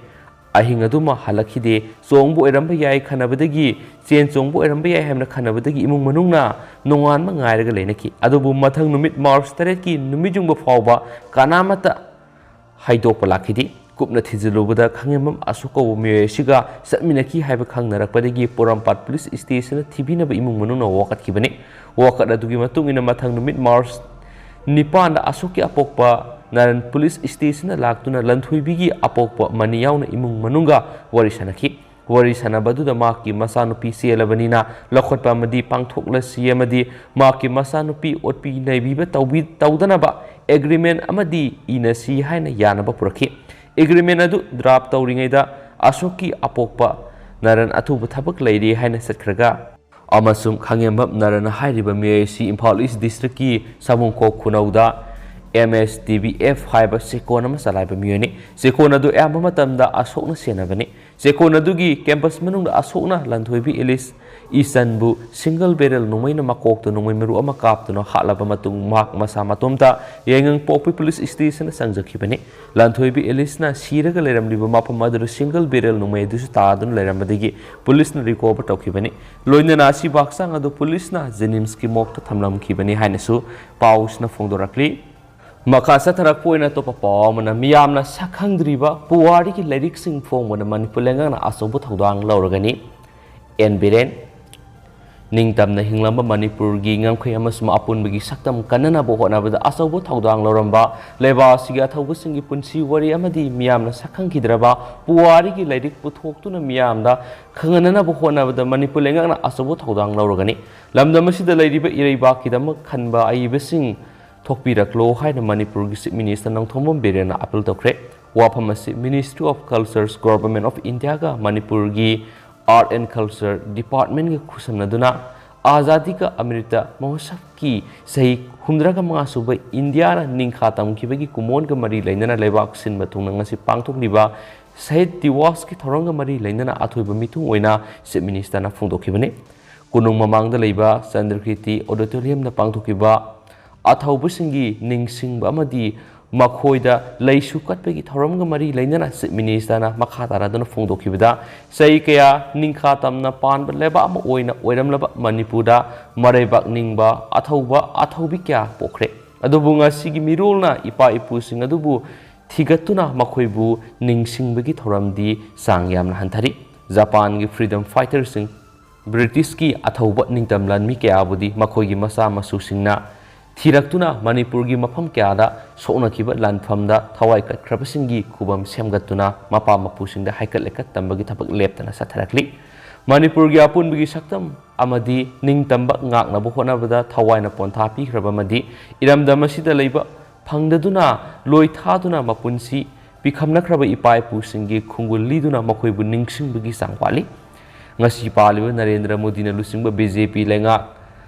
ꯑꯍꯤꯡ ꯑꯗꯨꯃ ꯍꯜꯂꯛꯈꯤꯗꯦ꯫ ꯆꯣꯡꯕ ꯑꯣꯏꯔꯝꯕ ꯌꯥꯏ ꯈꯟꯅꯕꯗꯒꯤ, ꯆꯦꯟ ꯆꯣꯡꯕ ꯑꯣꯏꯔꯝꯕ ꯌꯥꯏ ꯍꯥꯏꯕꯅ ꯈꯟꯅꯕꯗꯒꯤ ꯏꯃꯨꯡ ꯃꯅꯨꯡꯅ ꯅꯣꯡꯉꯥꯟꯕ ꯉꯥꯏꯔꯒ ꯂꯩꯅꯈꯤ꯫ ꯑꯗꯨꯕꯨ ꯃꯊꯪ ꯅꯨꯃꯤꯠ ꯃꯥꯔꯆ ꯇꯔꯦꯠꯀꯤ ꯅꯨꯃꯤꯠ ꯌꯨꯡꯕ ꯐꯥꯎꯕ ꯀꯅꯥꯃꯠꯇ ꯍꯥꯏꯗꯣꯛꯄ ꯂꯥꯛꯈꯤꯗꯦ꯫ ꯀꯨꯞꯅ ꯊꯤꯖꯤꯜꯂꯨꯕꯗ ꯈꯥꯉꯦꯝꯕꯝ ꯑꯁꯣꯛ ꯀꯧꯕ ꯃꯤꯑꯣꯏ ꯑꯁꯤꯒ ꯆꯠꯃꯤꯟꯅꯈꯤ ꯍꯥꯏꯕ ꯈꯪꯅꯔꯛꯄꯗꯒꯤ ꯄꯣꯔꯣꯝꯄꯥꯠ ꯄꯨꯂꯤꯁ ꯁ꯭ꯇꯦꯁꯟꯗ ꯊꯤꯕꯤꯅꯕ ꯏꯃꯨꯡ ꯃꯅꯨꯡꯅ ꯋꯥꯀꯠꯈꯤꯕꯅꯤ꯫ ꯋꯥꯀꯠ ꯑꯗꯨꯒꯤ ꯃꯇꯨꯡ ꯏꯟꯅ ꯃꯊꯪ ꯅꯨꯃꯤꯠ ꯃꯥꯔꯆ ꯅꯤꯄꯥꯟꯗ ꯑꯁꯣꯛꯀꯤ ꯑꯄꯣꯛꯄ ꯅꯥꯔꯟ ꯄꯨꯂꯤꯁ ꯁ꯭ꯇꯦꯁꯟꯗ ꯂꯥꯛꯇꯨꯅ ꯂꯟꯊꯣꯏꯕꯤꯒꯤ ꯑꯄꯣꯛꯄ ꯃꯅꯤ ꯌꯥꯎꯅ ꯏꯃꯨꯡ ꯃꯅꯨꯡꯒ ꯋꯥꯔꯤ ꯁꯥꯅꯈꯤ꯫ ꯋꯥꯔꯤ ꯁꯥꯅꯕ ꯑꯗꯨꯗ ꯃꯍꯥꯛꯀꯤ ꯃꯆꯥꯅꯨꯄꯤ ꯆꯦꯜꯂꯕꯅꯤꯅ ꯂꯧꯈꯠꯄ ꯑꯃꯗꯤ ꯄꯥꯡꯊꯣꯛꯂꯁꯤ ꯑꯃꯗꯤ ꯃꯍꯥꯛꯀꯤ ꯃꯆꯥꯅꯨꯄꯤ ꯑꯣꯠꯄꯤ ꯅꯩꯕꯤꯕ ꯇꯧꯕꯤ-, ꯇꯧꯗꯅꯕ ꯑꯦꯒ꯭ꯔꯤꯃꯦꯟ ꯑꯃꯗꯤ ꯏꯅꯁꯤ ꯍꯥꯏꯅ ꯌꯥꯅꯕ ꯄꯨꯔꯛꯈꯤ꯫ ꯑꯦꯒ꯭ꯔꯤꯃꯦꯟ ꯑꯗꯨ ꯗ꯭ꯔꯥꯐ ꯇꯧꯔꯤꯉꯩꯗ ꯑꯁꯣꯛꯀꯤ ꯑꯄꯣꯛꯄ ꯅꯥꯔꯟ ꯑꯊꯨꯕ ꯊꯕꯛ ꯂꯩꯔꯦ ꯍꯥꯏꯅ ꯆꯠꯈ꯭ꯔꯒ ꯑꯃꯁꯨꯡ ꯈꯥꯉꯦꯝꯕꯝ ꯅꯥꯔꯟ ꯍꯥꯏꯔꯤꯕ ꯃꯤꯑꯣꯏ ꯑꯁꯤ ꯏꯝꯐꯥꯜ ꯏꯁ ꯗꯤꯁꯇ꯭ꯔꯤꯛꯀꯤ ꯁꯥꯃꯨꯈꯣꯛ ꯈꯨꯅꯧꯗ M S D B F ꯍꯥꯏꯕ ꯆꯦꯛꯀꯣꯟ ꯑꯃ ꯆꯂꯥꯏꯕ ꯃꯤꯑꯣꯏꯅꯤ꯫ ꯆꯦꯛꯀꯣꯟ ꯑꯗꯨ ꯑꯌꯥꯝꯕ ꯃꯇꯝꯗ ꯑꯁꯣꯛꯅ ꯁꯦꯟꯅꯕꯅꯤ꯫ ꯆꯦꯛꯀꯣꯟ ꯑꯗꯨꯒꯤ ꯀꯦꯝꯄꯁ ꯃꯅꯨꯡꯗ ꯑꯁꯣꯛꯅ ꯂꯟꯊꯣꯏꯕꯤ ꯏꯂꯤꯁ ꯏꯆꯟꯕꯨ ꯁꯤꯡꯒꯜ ꯕꯦꯔꯦꯜ ꯅꯣꯡꯃꯩꯅ ꯃꯀꯣꯛꯇ ꯅꯣꯡꯃꯩ ꯃꯔꯨ ꯑꯃ ꯀꯥꯞꯇꯨꯅ ꯍꯥꯠꯂꯕ ꯃꯇꯨꯡ ꯃꯍꯥꯛ ꯃꯁꯥ ꯃꯇꯣꯝꯇ ꯌꯥꯏꯉꯪꯄꯣꯛꯄꯤ ꯄꯨꯂꯤꯁ ꯁ꯭ꯇꯦꯁꯟꯗ ꯆꯪꯖꯈꯤꯕꯅꯤ꯫ ꯂꯟꯊꯣꯏꯕꯤ ꯏꯂꯤꯁꯅ ꯁꯤꯔꯒ ꯂꯩꯔꯝꯂꯤꯕ ꯃꯐꯝ ꯑꯗꯨꯗ ꯁꯤꯡꯒꯜ ꯕꯦꯔꯦꯜ ꯅꯣꯡꯃꯩ ꯑꯗꯨꯁꯨ ꯇꯥꯗꯨꯅ ꯂꯩꯔꯝꯕꯗꯒꯤ ꯄꯨꯂꯤꯁꯅ ꯔꯤꯀꯣꯚꯔ ꯇꯧꯈꯤꯕꯅꯤ꯫ ꯂꯣꯏꯅꯅ ꯑꯁꯤꯕ ꯍꯛꯆꯥꯡ ꯑꯗꯨ ꯄꯨꯂꯤꯁꯅ ꯖꯦꯅꯤꯝꯁꯀꯤ ꯃꯣꯔꯒꯇ ꯊꯝꯂꯝꯈꯤꯕꯅꯤ ꯍꯥꯏꯅꯁꯨ ꯄꯥꯎꯁꯤꯅ ꯐꯣꯡꯗꯣꯔꯛꯂꯤ꯫ ꯃꯈꯥ ꯆꯠꯊꯔꯛꯄ ꯑꯣꯏꯅ ꯑꯇꯣꯞꯄ ꯄꯥꯎ ꯑꯃꯅ ꯃꯤꯌꯥꯝꯅ ꯁꯛꯈꯪꯗ꯭ꯔꯤꯕ ꯄꯨꯋꯥꯔꯤꯒꯤ ꯂꯥꯏꯔꯤꯛꯁꯤꯡ ꯐꯣꯡꯕꯗ ꯃꯅꯤꯄꯨꯔ ꯂꯩꯉꯥꯛꯅ ꯑꯆꯧꯕ ꯊꯧꯗꯥꯡ ꯂꯧꯔꯒꯅꯤ꯫ ꯑꯦꯟ ꯕꯤꯔꯦꯟ꯫ ꯅꯤꯡꯇꯝꯅ ꯍꯤꯡꯂꯝꯕ ꯃꯅꯤꯄꯨꯔꯒꯤ ꯉꯝꯈꯩ ꯑꯃꯁꯨꯡ ꯑꯄꯨꯟꯕꯒꯤ ꯁꯛꯇꯝ ꯀꯟꯅꯅꯕ ꯍꯣꯠꯅꯕꯗ ꯑꯆꯧꯕ ꯊꯧꯗꯥꯡ ꯂꯧꯔꯝꯕ, ꯂꯩꯕꯥꯛ ꯑꯁꯤꯒꯤ ꯑꯊꯧꯕꯁꯤꯡꯒꯤ ꯄꯨꯟꯁꯤ ꯋꯥꯔꯤ ꯑꯃꯗꯤ ꯃꯤꯌꯥꯝꯅ ꯁꯛꯈꯪꯈꯤꯗ꯭ꯔꯕ ꯄꯨꯋꯥꯔꯤꯒꯤ ꯂꯥꯏꯔꯤꯛ ꯄꯨꯊꯣꯛꯇꯨꯅ ꯃꯤꯌꯥꯝꯗ ꯈꯪꯍꯟꯅꯅꯕ ꯍꯣꯠꯅꯕꯗ ꯃꯅꯤꯄꯨꯔ ꯂꯩꯉꯥꯛꯅ ꯑꯆꯧꯕ ꯊꯧꯗꯥꯡ ꯂꯧꯔꯒꯅꯤ꯫ ꯂꯝꯗꯝ ꯑꯁꯤꯗ ꯂꯩꯔꯤꯕ ꯏꯔꯩꯕꯥꯛꯀꯤꯗꯃꯛ ꯈꯟꯕ ꯑꯏꯕꯁꯤꯡ ꯊꯣꯛꯄꯤꯔꯛꯂꯣ ꯍꯥꯏꯅ ꯃꯅꯤꯄꯨꯔꯒꯤ Chief Minister ꯅꯣꯡꯊꯣꯝꯕꯝ ꯕꯤꯔꯦꯟꯅ appeal ꯇꯧꯈ꯭ꯔꯦ꯫ ꯋꯥꯐꯝ ꯑꯁꯤ Ministry of Cultures, Government of India ꯒ ꯃꯅꯤꯄꯨꯔꯒꯤ Art and Culture Department ꯒ ꯈꯨꯠꯁꯝꯅꯗꯨꯅ ꯑꯥꯖꯥꯗꯤ ꯀ ꯑꯃ꯭ꯔꯤꯇ ꯃꯍꯣꯠꯁꯕꯀꯤ ꯆꯍꯤ ꯍꯨꯝꯗ꯭ꯔꯥꯒ ꯃꯉꯥ ꯁꯨꯕ ꯏꯟꯗꯤꯌꯥꯅ ꯅꯤꯡꯈꯥ ꯇꯝꯈꯤꯕꯒꯤ ꯀꯨꯝꯑꯣꯟꯒ ꯃꯔꯤ ꯂꯩꯅꯅ ꯂꯩꯕꯥꯛ ꯁꯤꯟꯕ ꯊꯨꯡꯅ ꯉꯁꯤ ꯄꯥꯡꯊꯣꯛꯂꯤꯕ ꯁꯍꯤꯗ ꯗꯤꯋꯥꯁꯀꯤ ꯊꯧꯔꯝꯒ ꯃꯔꯤ ꯂꯩꯅꯅ ꯑꯊꯣꯏꯕ ꯃꯤꯊꯨꯡ ꯑꯣꯏꯅ Chief Minister ꯅ ꯐꯣꯡꯗꯣꯛꯈꯤꯕꯅꯤ꯫ ꯀꯣꯅꯨꯡ ꯃꯃꯥꯡꯗ ꯂꯩꯕ ꯆꯟꯗ꯭ꯔꯀꯤꯔꯇꯤ Auditorium ꯗ ꯄꯥꯡꯊꯣꯛꯈꯤꯕ ꯑꯊꯧꯕꯁꯤꯡꯒꯤ ꯅꯤꯡꯁꯤꯡꯕ ꯑꯃꯗꯤ ꯃꯈꯣꯏꯗ ꯂꯩꯁꯨ ꯀꯠꯄꯒꯤ ꯊꯧꯔꯝꯒ ꯃꯔꯤ ꯂꯩꯅꯅ Chief Minister ꯅ ꯃꯈꯥ ꯇꯥꯔꯗꯨꯅ ꯐꯣꯡꯗꯣꯛꯈꯤꯕꯗ, ꯆꯍꯤ ꯀꯌꯥ ꯅꯤꯡꯈꯥ ꯇꯝꯅ ꯄꯥꯟꯕ ꯂꯩꯕꯥꯛ ꯑꯃ ꯑꯣꯏꯅ ꯑꯣꯏꯔꯝꯂꯕ ꯃꯅꯤꯄꯨꯔꯗ ꯃꯔꯩꯕꯥꯛ ꯅꯤꯡꯕ ꯑꯊꯧꯕ ꯑꯊꯧꯕꯤ ꯀꯌꯥ ꯄꯣꯛꯈ꯭ꯔꯦ꯫ ꯑꯗꯨꯕꯨ ꯉꯁꯤꯒꯤ ꯃꯤꯔꯣꯜꯅ ꯏꯄꯥ ꯏꯄꯨꯁꯤꯡ ꯑꯗꯨꯕꯨ ꯊꯤꯒꯠꯇꯨꯅ ꯃꯈꯣꯏꯕꯨ ꯅꯤꯡꯁꯤꯡꯕꯒꯤ ꯊꯧꯔꯝꯗꯤ ꯆꯥꯡ ꯌꯥꯝꯅ ꯍꯟꯊꯔꯤ꯫ ꯖꯄꯥꯟꯒꯤ freedom fighter ꯁꯤꯡ, ꯕ꯭ꯔꯤꯇꯤꯁꯀꯤ ꯑꯊꯧꯕ ꯅꯤꯡꯇꯝ ꯂꯥꯟꯃꯤ ꯀꯌꯥꯕꯨꯗꯤ ꯃꯈꯣꯏꯒꯤ ꯃꯆꯥ ꯃꯁꯨꯁꯤꯡꯅ ꯊꯤꯔꯛꯇꯨꯅ ꯃꯅꯤꯄꯨꯔꯒꯤ ꯃꯐꯝ ꯀꯌꯥꯗ ꯁꯣꯛꯅꯈꯤꯕ ꯂꯥꯟꯐꯝꯗ ꯊꯋꯥꯏ ꯀꯠꯈ꯭ꯔꯕꯁꯤꯡꯒꯤ ꯈꯨꯕꯝ ꯁꯦꯝꯒꯠꯇꯨꯅ ꯃꯄꯥ ꯃꯄꯨꯁꯤꯡꯗ ꯍꯥꯏꯀꯠ ꯂꯩꯀꯠ ꯇꯝꯕꯒꯤ ꯊꯕꯛ ꯂꯦꯞꯇꯅ ꯆꯠꯊꯔꯛꯂꯤ꯫ ꯃꯅꯤꯄꯨꯔꯒꯤ ꯑꯄꯨꯟꯕꯒꯤ ꯁꯛꯇꯝ ꯑꯃꯗꯤ ꯅꯤꯡꯇꯝꯕ ꯉꯥꯛꯅꯕ ꯍꯣꯠꯅꯕꯗ ꯊꯋꯥꯏꯅ ꯄꯣꯟꯊꯥ ꯄꯤꯈ꯭ꯔꯕ ꯑꯃꯗꯤ ꯏꯔꯝꯗꯝ ꯑꯁꯤꯗ ꯂꯩꯕ ꯐꯪꯗꯗꯨꯅ ꯂꯣꯏꯊꯥꯗꯨꯅ ꯃꯄꯨꯟꯁꯤ ꯄꯤꯈꯝꯅꯈ꯭ꯔꯕ ꯏꯄꯥ ꯏꯄꯨꯁꯤꯡꯒꯤ ꯈꯣꯡꯒꯨꯜ ꯂꯤꯗꯨꯅ ꯃꯈꯣꯏꯕꯨ ꯅꯤꯡꯁꯤꯡꯕꯒꯤ ꯆꯥꯡ ꯋꯥꯠꯂꯤ꯫ ꯉꯁꯤ ꯄꯥꯜꯂꯤꯕ ꯅꯔꯦꯟꯗ꯭ꯔ ꯃꯣꯗꯤꯅ ꯂꯨꯆꯤꯡꯕ ꯕꯤ ꯖꯦ ꯄꯤ ꯂꯩꯉꯥꯛ,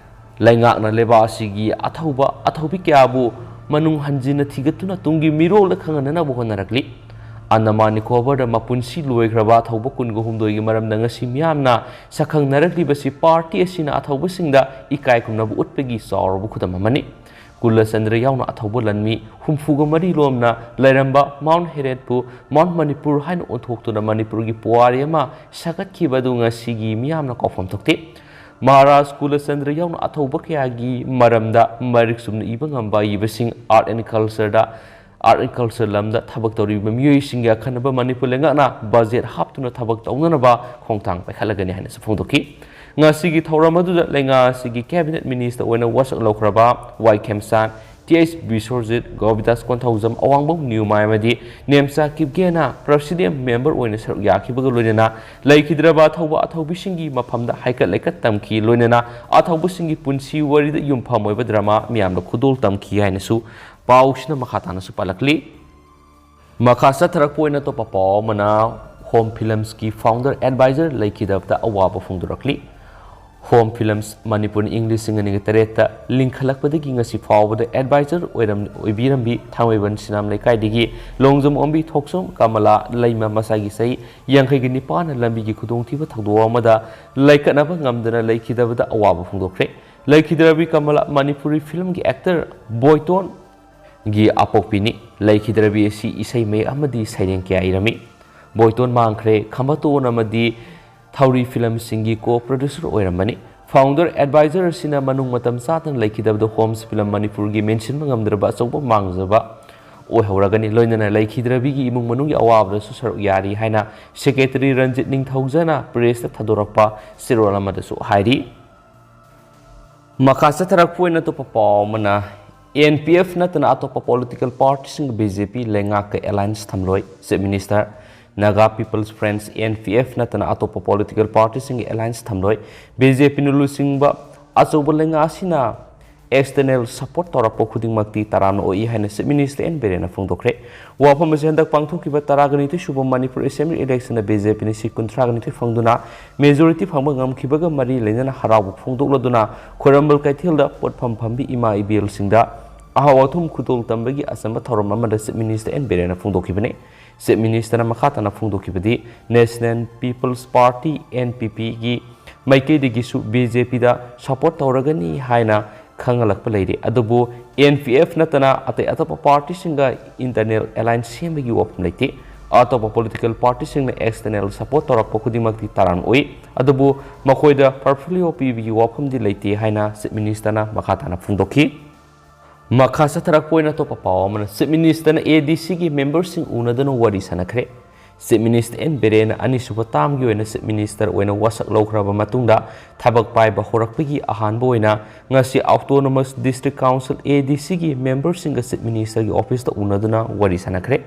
ꯂꯩꯉꯥꯛꯅ ꯂꯩꯕꯥꯛ ꯑꯁꯤꯒꯤ ꯑꯊꯧꯕ ꯑꯊꯧꯕꯤ ꯀꯌꯥꯕꯨ ꯃꯅꯨꯡ ꯍꯟꯖꯤꯟꯅ ꯊꯤꯒꯠꯇꯨꯅ ꯇꯨꯡꯒꯤ ꯃꯤꯔꯣꯜꯗ ꯈꯪꯍꯟꯅꯅꯕ ꯍꯣꯠꯅꯔꯛꯂꯤ꯫ ꯑꯟꯗꯃꯥꯟ ꯅꯤꯀꯣꯕꯔꯗ ꯃꯄꯨꯟꯁꯤ ꯂꯣꯏꯈ꯭ꯔꯕ ꯑꯊꯧꯕ ꯀꯨꯟꯒ ꯍꯨꯝꯗꯣꯏꯒꯤ ꯃꯔꯝꯗ ꯉꯁꯤ ꯃꯤꯌꯥꯝꯅ ꯁꯛꯈꯪꯅꯔꯛꯂꯤꯕꯁꯤ ꯄꯥꯔꯇꯤ ꯑꯁꯤꯅ ꯑꯊꯧꯕꯁꯤꯡꯗ ꯏꯀꯥꯏ ꯈꯨꯝꯅꯕ ꯎꯠꯄꯒꯤ ꯆꯥꯎꯔꯕ ꯈꯨꯗꯝ ꯑꯃꯅꯤ꯫ ꯀꯨꯂꯆꯟꯗ꯭ꯔ ꯌꯥꯎꯅ ꯑꯊꯧꯕ ꯂꯥꯟꯃꯤ ꯍꯨꯝꯐꯨꯒ ꯃꯔꯤ ꯂꯣꯝꯅ ꯂꯩꯔꯝꯕ ꯃꯥꯎꯟꯠ ꯍꯦꯔꯦꯠꯄꯨ ꯃꯥꯎꯟꯠ ꯃꯅꯤꯄꯨꯔ ꯍꯥꯏꯅ ꯑꯣꯟꯊꯣꯛꯇꯨꯅ ꯃꯅꯤꯄꯨꯔꯒꯤ ꯄꯨꯋꯥꯔꯤ ꯑꯃ ꯁꯥꯒꯠꯈꯤꯕ ꯑꯗꯨ ꯉꯁꯤꯒꯤ ꯃꯤꯌꯥꯝꯅ ꯀꯥꯎꯐꯝ ꯊꯣꯛꯇꯦ꯫ ꯃꯍꯥꯔꯥꯖ ꯀꯨꯂꯆꯟꯗ꯭ꯔ ꯌꯥꯎꯅ ꯑꯊꯧꯕ ꯀꯌꯥꯒꯤ ꯃꯔꯝꯗ ꯃꯔꯤꯛ ꯆꯨꯝꯅ ꯏꯕ ꯉꯝꯕ ꯑꯏꯕꯁꯤꯡ, art and culture the, art and culture ꯂꯝꯗ ꯊꯕꯛ ꯇꯧꯔꯤꯕ ꯃꯤꯑꯣꯏꯁꯤꯡꯒꯤ ꯑꯈꯟꯅꯕ ꯃꯅꯤꯄꯨꯔ ꯂꯩꯉꯥꯛꯅ ꯕꯖꯦꯠ ꯍꯥꯞꯇꯨꯅ ꯊꯕꯛ ꯇꯧꯅꯅꯕ ꯈꯣꯡꯊꯥꯡ ꯄꯥꯏꯈꯠꯂꯒꯅꯤ ꯍꯥꯏꯅꯁꯨ ꯐꯣꯡꯗꯣꯛꯈꯤ꯫ ꯉꯁꯤꯒꯤ ꯊꯧꯔꯝ ꯑꯗꯨꯗ ꯂꯩꯉꯥꯛ ꯑꯁꯤꯒꯤ Cabinet Minister ꯑꯣꯏꯅ ꯋꯥꯁꯛ ꯂꯧꯈ꯭ꯔꯕ ꯋꯥꯏ ꯈꯦꯝꯆꯥꯟ, ꯇꯤ ꯑꯩꯆ ꯕꯤꯁ꯭ꯋꯔꯖꯤꯠ, ꯒꯣꯕꯤꯟꯗꯥꯁ ꯀꯣꯟꯊꯧꯖꯝ, ꯑꯋꯥꯡꯕꯝ ꯅ꯭ꯌꯨꯃꯥꯏ ꯑꯃꯗꯤ ꯅꯦꯝꯆꯥ ꯀꯤꯞꯒꯦꯅ Presidium Member ꯑꯣꯏꯅ ꯁꯔꯨꯛ ꯌꯥꯈꯤꯕꯒ ꯂꯣꯏꯅꯅ ꯂꯩꯈꯤꯗ꯭ꯔꯕ ꯑꯊꯧꯕ ꯑꯊꯧꯕꯤꯁꯤꯡꯒꯤ ꯃꯐꯝꯗ ꯍꯥꯏꯀꯠ ꯂꯩꯀꯠ ꯇꯝꯈꯤ꯫ ꯂꯣꯏꯅꯅ ꯑꯊꯧꯕꯁꯤꯡꯒꯤ ꯄꯨꯟꯁꯤ ꯋꯥꯔꯤꯗ ꯌꯨꯝꯐꯝ ꯑꯣꯏꯕ drama ꯃꯤꯌꯥꯝꯗ ꯈꯨꯗꯣꯜ ꯇꯝꯈꯤ ꯍꯥꯏꯅꯁꯨ ꯄꯥꯎꯁꯤꯅ ꯃꯈꯥ ꯇꯥꯅꯁꯨ ꯄꯜꯂꯛꯂꯤ꯫ ꯃꯈꯥ ꯆꯠꯊꯔꯛꯄ ꯑꯣꯏꯅ ꯑꯇꯣꯞꯄ ꯄꯥꯎ ꯑꯃꯅ, Home Filmsꯀꯤ founder advisor ꯂꯩꯈꯤꯗꯕꯗ ꯑꯋꯥꯕ ꯐꯣꯡꯗꯣꯔꯛꯂꯤ꯫ Home Films ꯃꯅꯤꯄꯨꯔꯅ ꯏꯪ ꯂꯤꯁꯤꯡ ꯑꯅꯤꯒ ꯇꯔꯦꯠꯇ ꯂꯤꯡꯈꯠꯂꯛꯄꯗꯒꯤ ꯉꯁꯤ ꯐꯥꯎꯕꯗ advisor ꯑꯣꯏꯔꯝ-, ꯑꯣꯏꯕꯤꯔꯝꯕꯤ ꯊꯥꯡꯃꯩꯕꯟ ꯁꯤꯅꯥꯝ ꯂꯩꯀꯥꯏꯗꯒꯤ ꯂꯣꯡꯖꯝ ꯑꯣꯝꯕꯤ ꯊꯣꯛꯆꯣꯝ ꯀꯃꯂꯥ ꯂꯩꯃ ꯃꯁꯥꯒꯤ ꯆꯍꯤ ꯌꯥꯡꯈꯩꯒ ꯅꯤꯄꯥꯟꯅ ꯂꯝꯕꯤꯒꯤ ꯈꯨꯗꯣꯡꯊꯤꯕ ꯊꯧꯗꯣꯛ ꯑꯃꯗ ꯂꯩꯀꯠꯅꯕ ꯉꯝꯗꯅ ꯂꯩꯈꯤꯗꯕꯗ ꯑꯋꯥꯕ ꯐꯣꯡꯗꯣꯛꯈ꯭ꯔꯦ꯫ ꯂꯩꯈꯤꯗ꯭ꯔꯕꯤ ꯀꯃꯂꯥ ꯃꯅꯤꯄꯨꯔꯤ filmꯒꯤ actor ꯕꯣꯏꯇꯣꯟ ꯒꯤ ꯑꯄꯣꯛꯄꯤꯅꯤ꯫ ꯂꯩꯈꯤꯗ꯭ꯔꯕꯤ ꯑꯁꯤ ꯏꯁꯩ ꯃꯌꯦꯛ ꯑꯃꯗꯤ ꯁꯩꯔꯦꯡ ꯀꯌꯥ ꯏꯔꯝꯃꯤ꯫ ꯕꯣꯏꯇꯣꯟ ꯃꯥꯡꯈ꯭ꯔꯦ, ꯈꯝꯕꯇꯣꯟ ꯑꯃꯗꯤ ꯊꯧꯔꯤ filmꯁꯤꯡꯒꯤ co-producer ꯑꯣꯏꯔꯝꯕꯅꯤ꯫ Founder advisor ꯑꯁꯤꯅ ꯃꯅꯨꯡ ꯃꯇꯝ ꯆꯥꯗꯅ ꯂꯩꯈꯤꯗꯕꯗ Homes Film ꯃꯅꯤꯄꯨꯔꯒꯤ ꯃꯦꯟꯁꯤꯟꯕ ꯉꯝꯗ꯭ꯔꯕ ꯑꯆꯧꯕ ꯃꯥꯡꯖꯕ ꯑꯣꯏꯍꯧꯔꯒꯅꯤ꯫ ꯂꯣꯏꯅꯅ ꯂꯩꯈꯤꯗ꯭ꯔꯕꯤꯒꯤ ꯏꯃꯨꯡ ꯃꯅꯨꯡꯒꯤ ꯑꯋꯥꯕꯗꯁꯨ ꯁꯔꯨꯛ ꯌꯥꯔꯤ ꯍꯥꯏꯅ Secretary ꯔꯟꯖꯤꯠ ꯅꯤꯡꯊꯧꯖꯅ pressꯇ ꯊꯥꯗꯣꯔꯛꯄ ꯆꯦꯔꯣꯜ ꯑꯃꯗꯁꯨ ꯍꯥꯏꯔꯤ꯫ ꯃꯈꯥ ꯆꯠꯊꯔꯛꯄ ꯑꯣꯏꯅ ꯑꯇꯣꯞꯄ ꯄꯥꯎ ꯑꯃꯅ, N P F ꯅꯠꯇꯅ ꯑꯇꯣꯞꯄ political partyꯁꯤꯡꯒ B J P ꯂꯩꯉꯥꯛꯀ alliance ꯊꯝꯂꯣꯏ, Chief Minister꯫ Naga People's Front, N P F ꯅꯠꯇꯅ ꯑꯇꯣꯞꯄ political partyꯁꯤꯡꯒ alliance ꯊꯝꯂꯣꯏ꯫ B J Pꯅ ꯂꯨꯆꯤꯡꯕ ꯑꯆꯧꯕ ꯂꯩꯉꯥꯛ ꯑꯁꯤꯅ external support ꯇꯧꯔꯛꯄ ꯈꯨꯗꯤꯡꯃꯛꯇꯤ ꯇꯔꯥꯝꯅ ꯑꯣꯛꯏ ꯍꯥꯏꯅ Chief Minister N ꯕꯤꯔꯦꯟꯅ ꯐꯣꯡꯗꯣꯛꯈ꯭ꯔꯦ꯫ ꯋꯥꯐꯝ ꯑꯁꯤ ꯍꯟꯗꯛ ꯄꯥꯡꯊꯣꯛꯈꯤꯕ ꯇꯔꯥꯒ ꯅꯤꯊꯣꯏ ꯁꯨꯕ Manipur Assembly electionꯗ B J Pꯅ seat ꯀꯨꯟꯊ꯭ꯔꯥꯒ ꯅꯤꯊꯣꯏ ꯐꯪꯗꯨꯅ majority ꯐꯪꯕ ꯉꯝꯈꯤꯕꯒ ꯃꯔꯤ ꯂꯩꯅꯅ ꯍꯔꯥꯎꯕ ꯐꯣꯡꯗꯣꯛꯂꯗꯨꯅ ꯈ꯭ꯋꯥꯏꯔꯝꯕꯟ ꯀꯩꯊꯦꯜꯗ ꯄꯣꯠꯐꯝ ꯐꯝꯕꯤ ꯏꯃꯥ ꯏꯕꯦꯜꯁꯤꯡꯗ ꯑꯍꯥꯎ ꯑꯊꯨꯝ ꯈꯨꯗꯣꯜ ꯇꯝꯕꯒꯤ ꯑꯆꯝꯕ ꯊꯧꯔꯝ ꯑꯃꯗ Chief Minister N ꯕꯤꯔꯦꯟꯅ ꯐꯣꯡꯗꯣꯛꯈꯤꯕꯅꯤ꯫ Chief Ministerꯅ ꯃꯈꯥ ꯇꯥꯅ ꯐꯣꯡꯗꯣꯛꯈꯤꯕꯗꯤ, National People's Party, N P Pꯒꯤ ꯃꯥꯏꯀꯩꯗꯒꯤꯁꯨ B J Pꯗ support ꯇꯧꯔꯒꯅꯤ ꯍꯥꯏꯅ ꯈꯪꯍꯜꯂꯛꯄ ꯂꯩꯔꯤ꯫ ꯑꯗꯨꯕꯨ N P F ꯅꯠꯇꯅ ꯑꯇꯩ ꯑꯇꯣꯞꯄ partyꯁꯤꯡꯒ internal alliance ꯁꯦꯝꯕꯒꯤ ꯋꯥꯐꯝ ꯂꯩꯇꯦ꯫ ꯑꯇꯣꯞꯄ political partyꯁꯤꯡꯅ external support ꯇꯧꯔꯛꯄ ꯈꯨꯗꯤꯡꯃꯛꯇꯤ ꯇꯔꯥꯝ ꯑꯣꯛꯏ꯫ ꯑꯗꯨꯕꯨ ꯃꯈꯣꯏꯗ portfolio ꯄꯤꯕꯒꯤ ꯋꯥꯐꯝꯗꯤ ꯂꯩꯇꯦ ꯍꯥꯏꯅ Chief Ministerꯅ ꯃꯈꯥ ꯇꯥꯅ ꯐꯣꯡꯗꯣꯛꯈꯤ꯫ ꯃꯈꯥ ꯆꯠꯊꯔꯛꯄ ꯑꯣꯏꯅ ꯑꯇꯣꯞꯄ ꯄꯥꯎ ꯑꯃꯅ, Chief Ministerꯅ A D Cꯒꯤ memberꯁꯤꯡ ꯎꯅꯗꯨꯅ ꯋꯥꯔꯤ ꯁꯥꯟꯅꯈ꯭ꯔꯦ꯫ Chief Minister ꯑꯦꯟ ꯕꯤꯔꯦꯟꯅ ꯑꯅꯤꯁꯨꯕ ꯇꯥꯝꯒꯤ ꯑꯣꯏꯅ Chief Minister ꯑꯣꯏꯅ ꯋꯥꯁꯛ ꯂꯧꯈ꯭ꯔꯕ ꯃꯇꯨꯡꯗ, ꯊꯕꯛ ꯄꯥꯏꯕ ꯍꯧꯔꯛꯄꯒꯤ ꯑꯍꯥꯟꯕ ꯑꯣꯏꯅ ꯉꯁꯤ Autonomous District Council, A D C ꯒꯤ memberꯁꯤꯡꯒ Chief Ministerꯒꯤ officeꯇ ꯎꯅꯗꯨꯅ ꯋꯥꯔꯤ ꯁꯥꯟꯅꯈ꯭ꯔꯦ꯫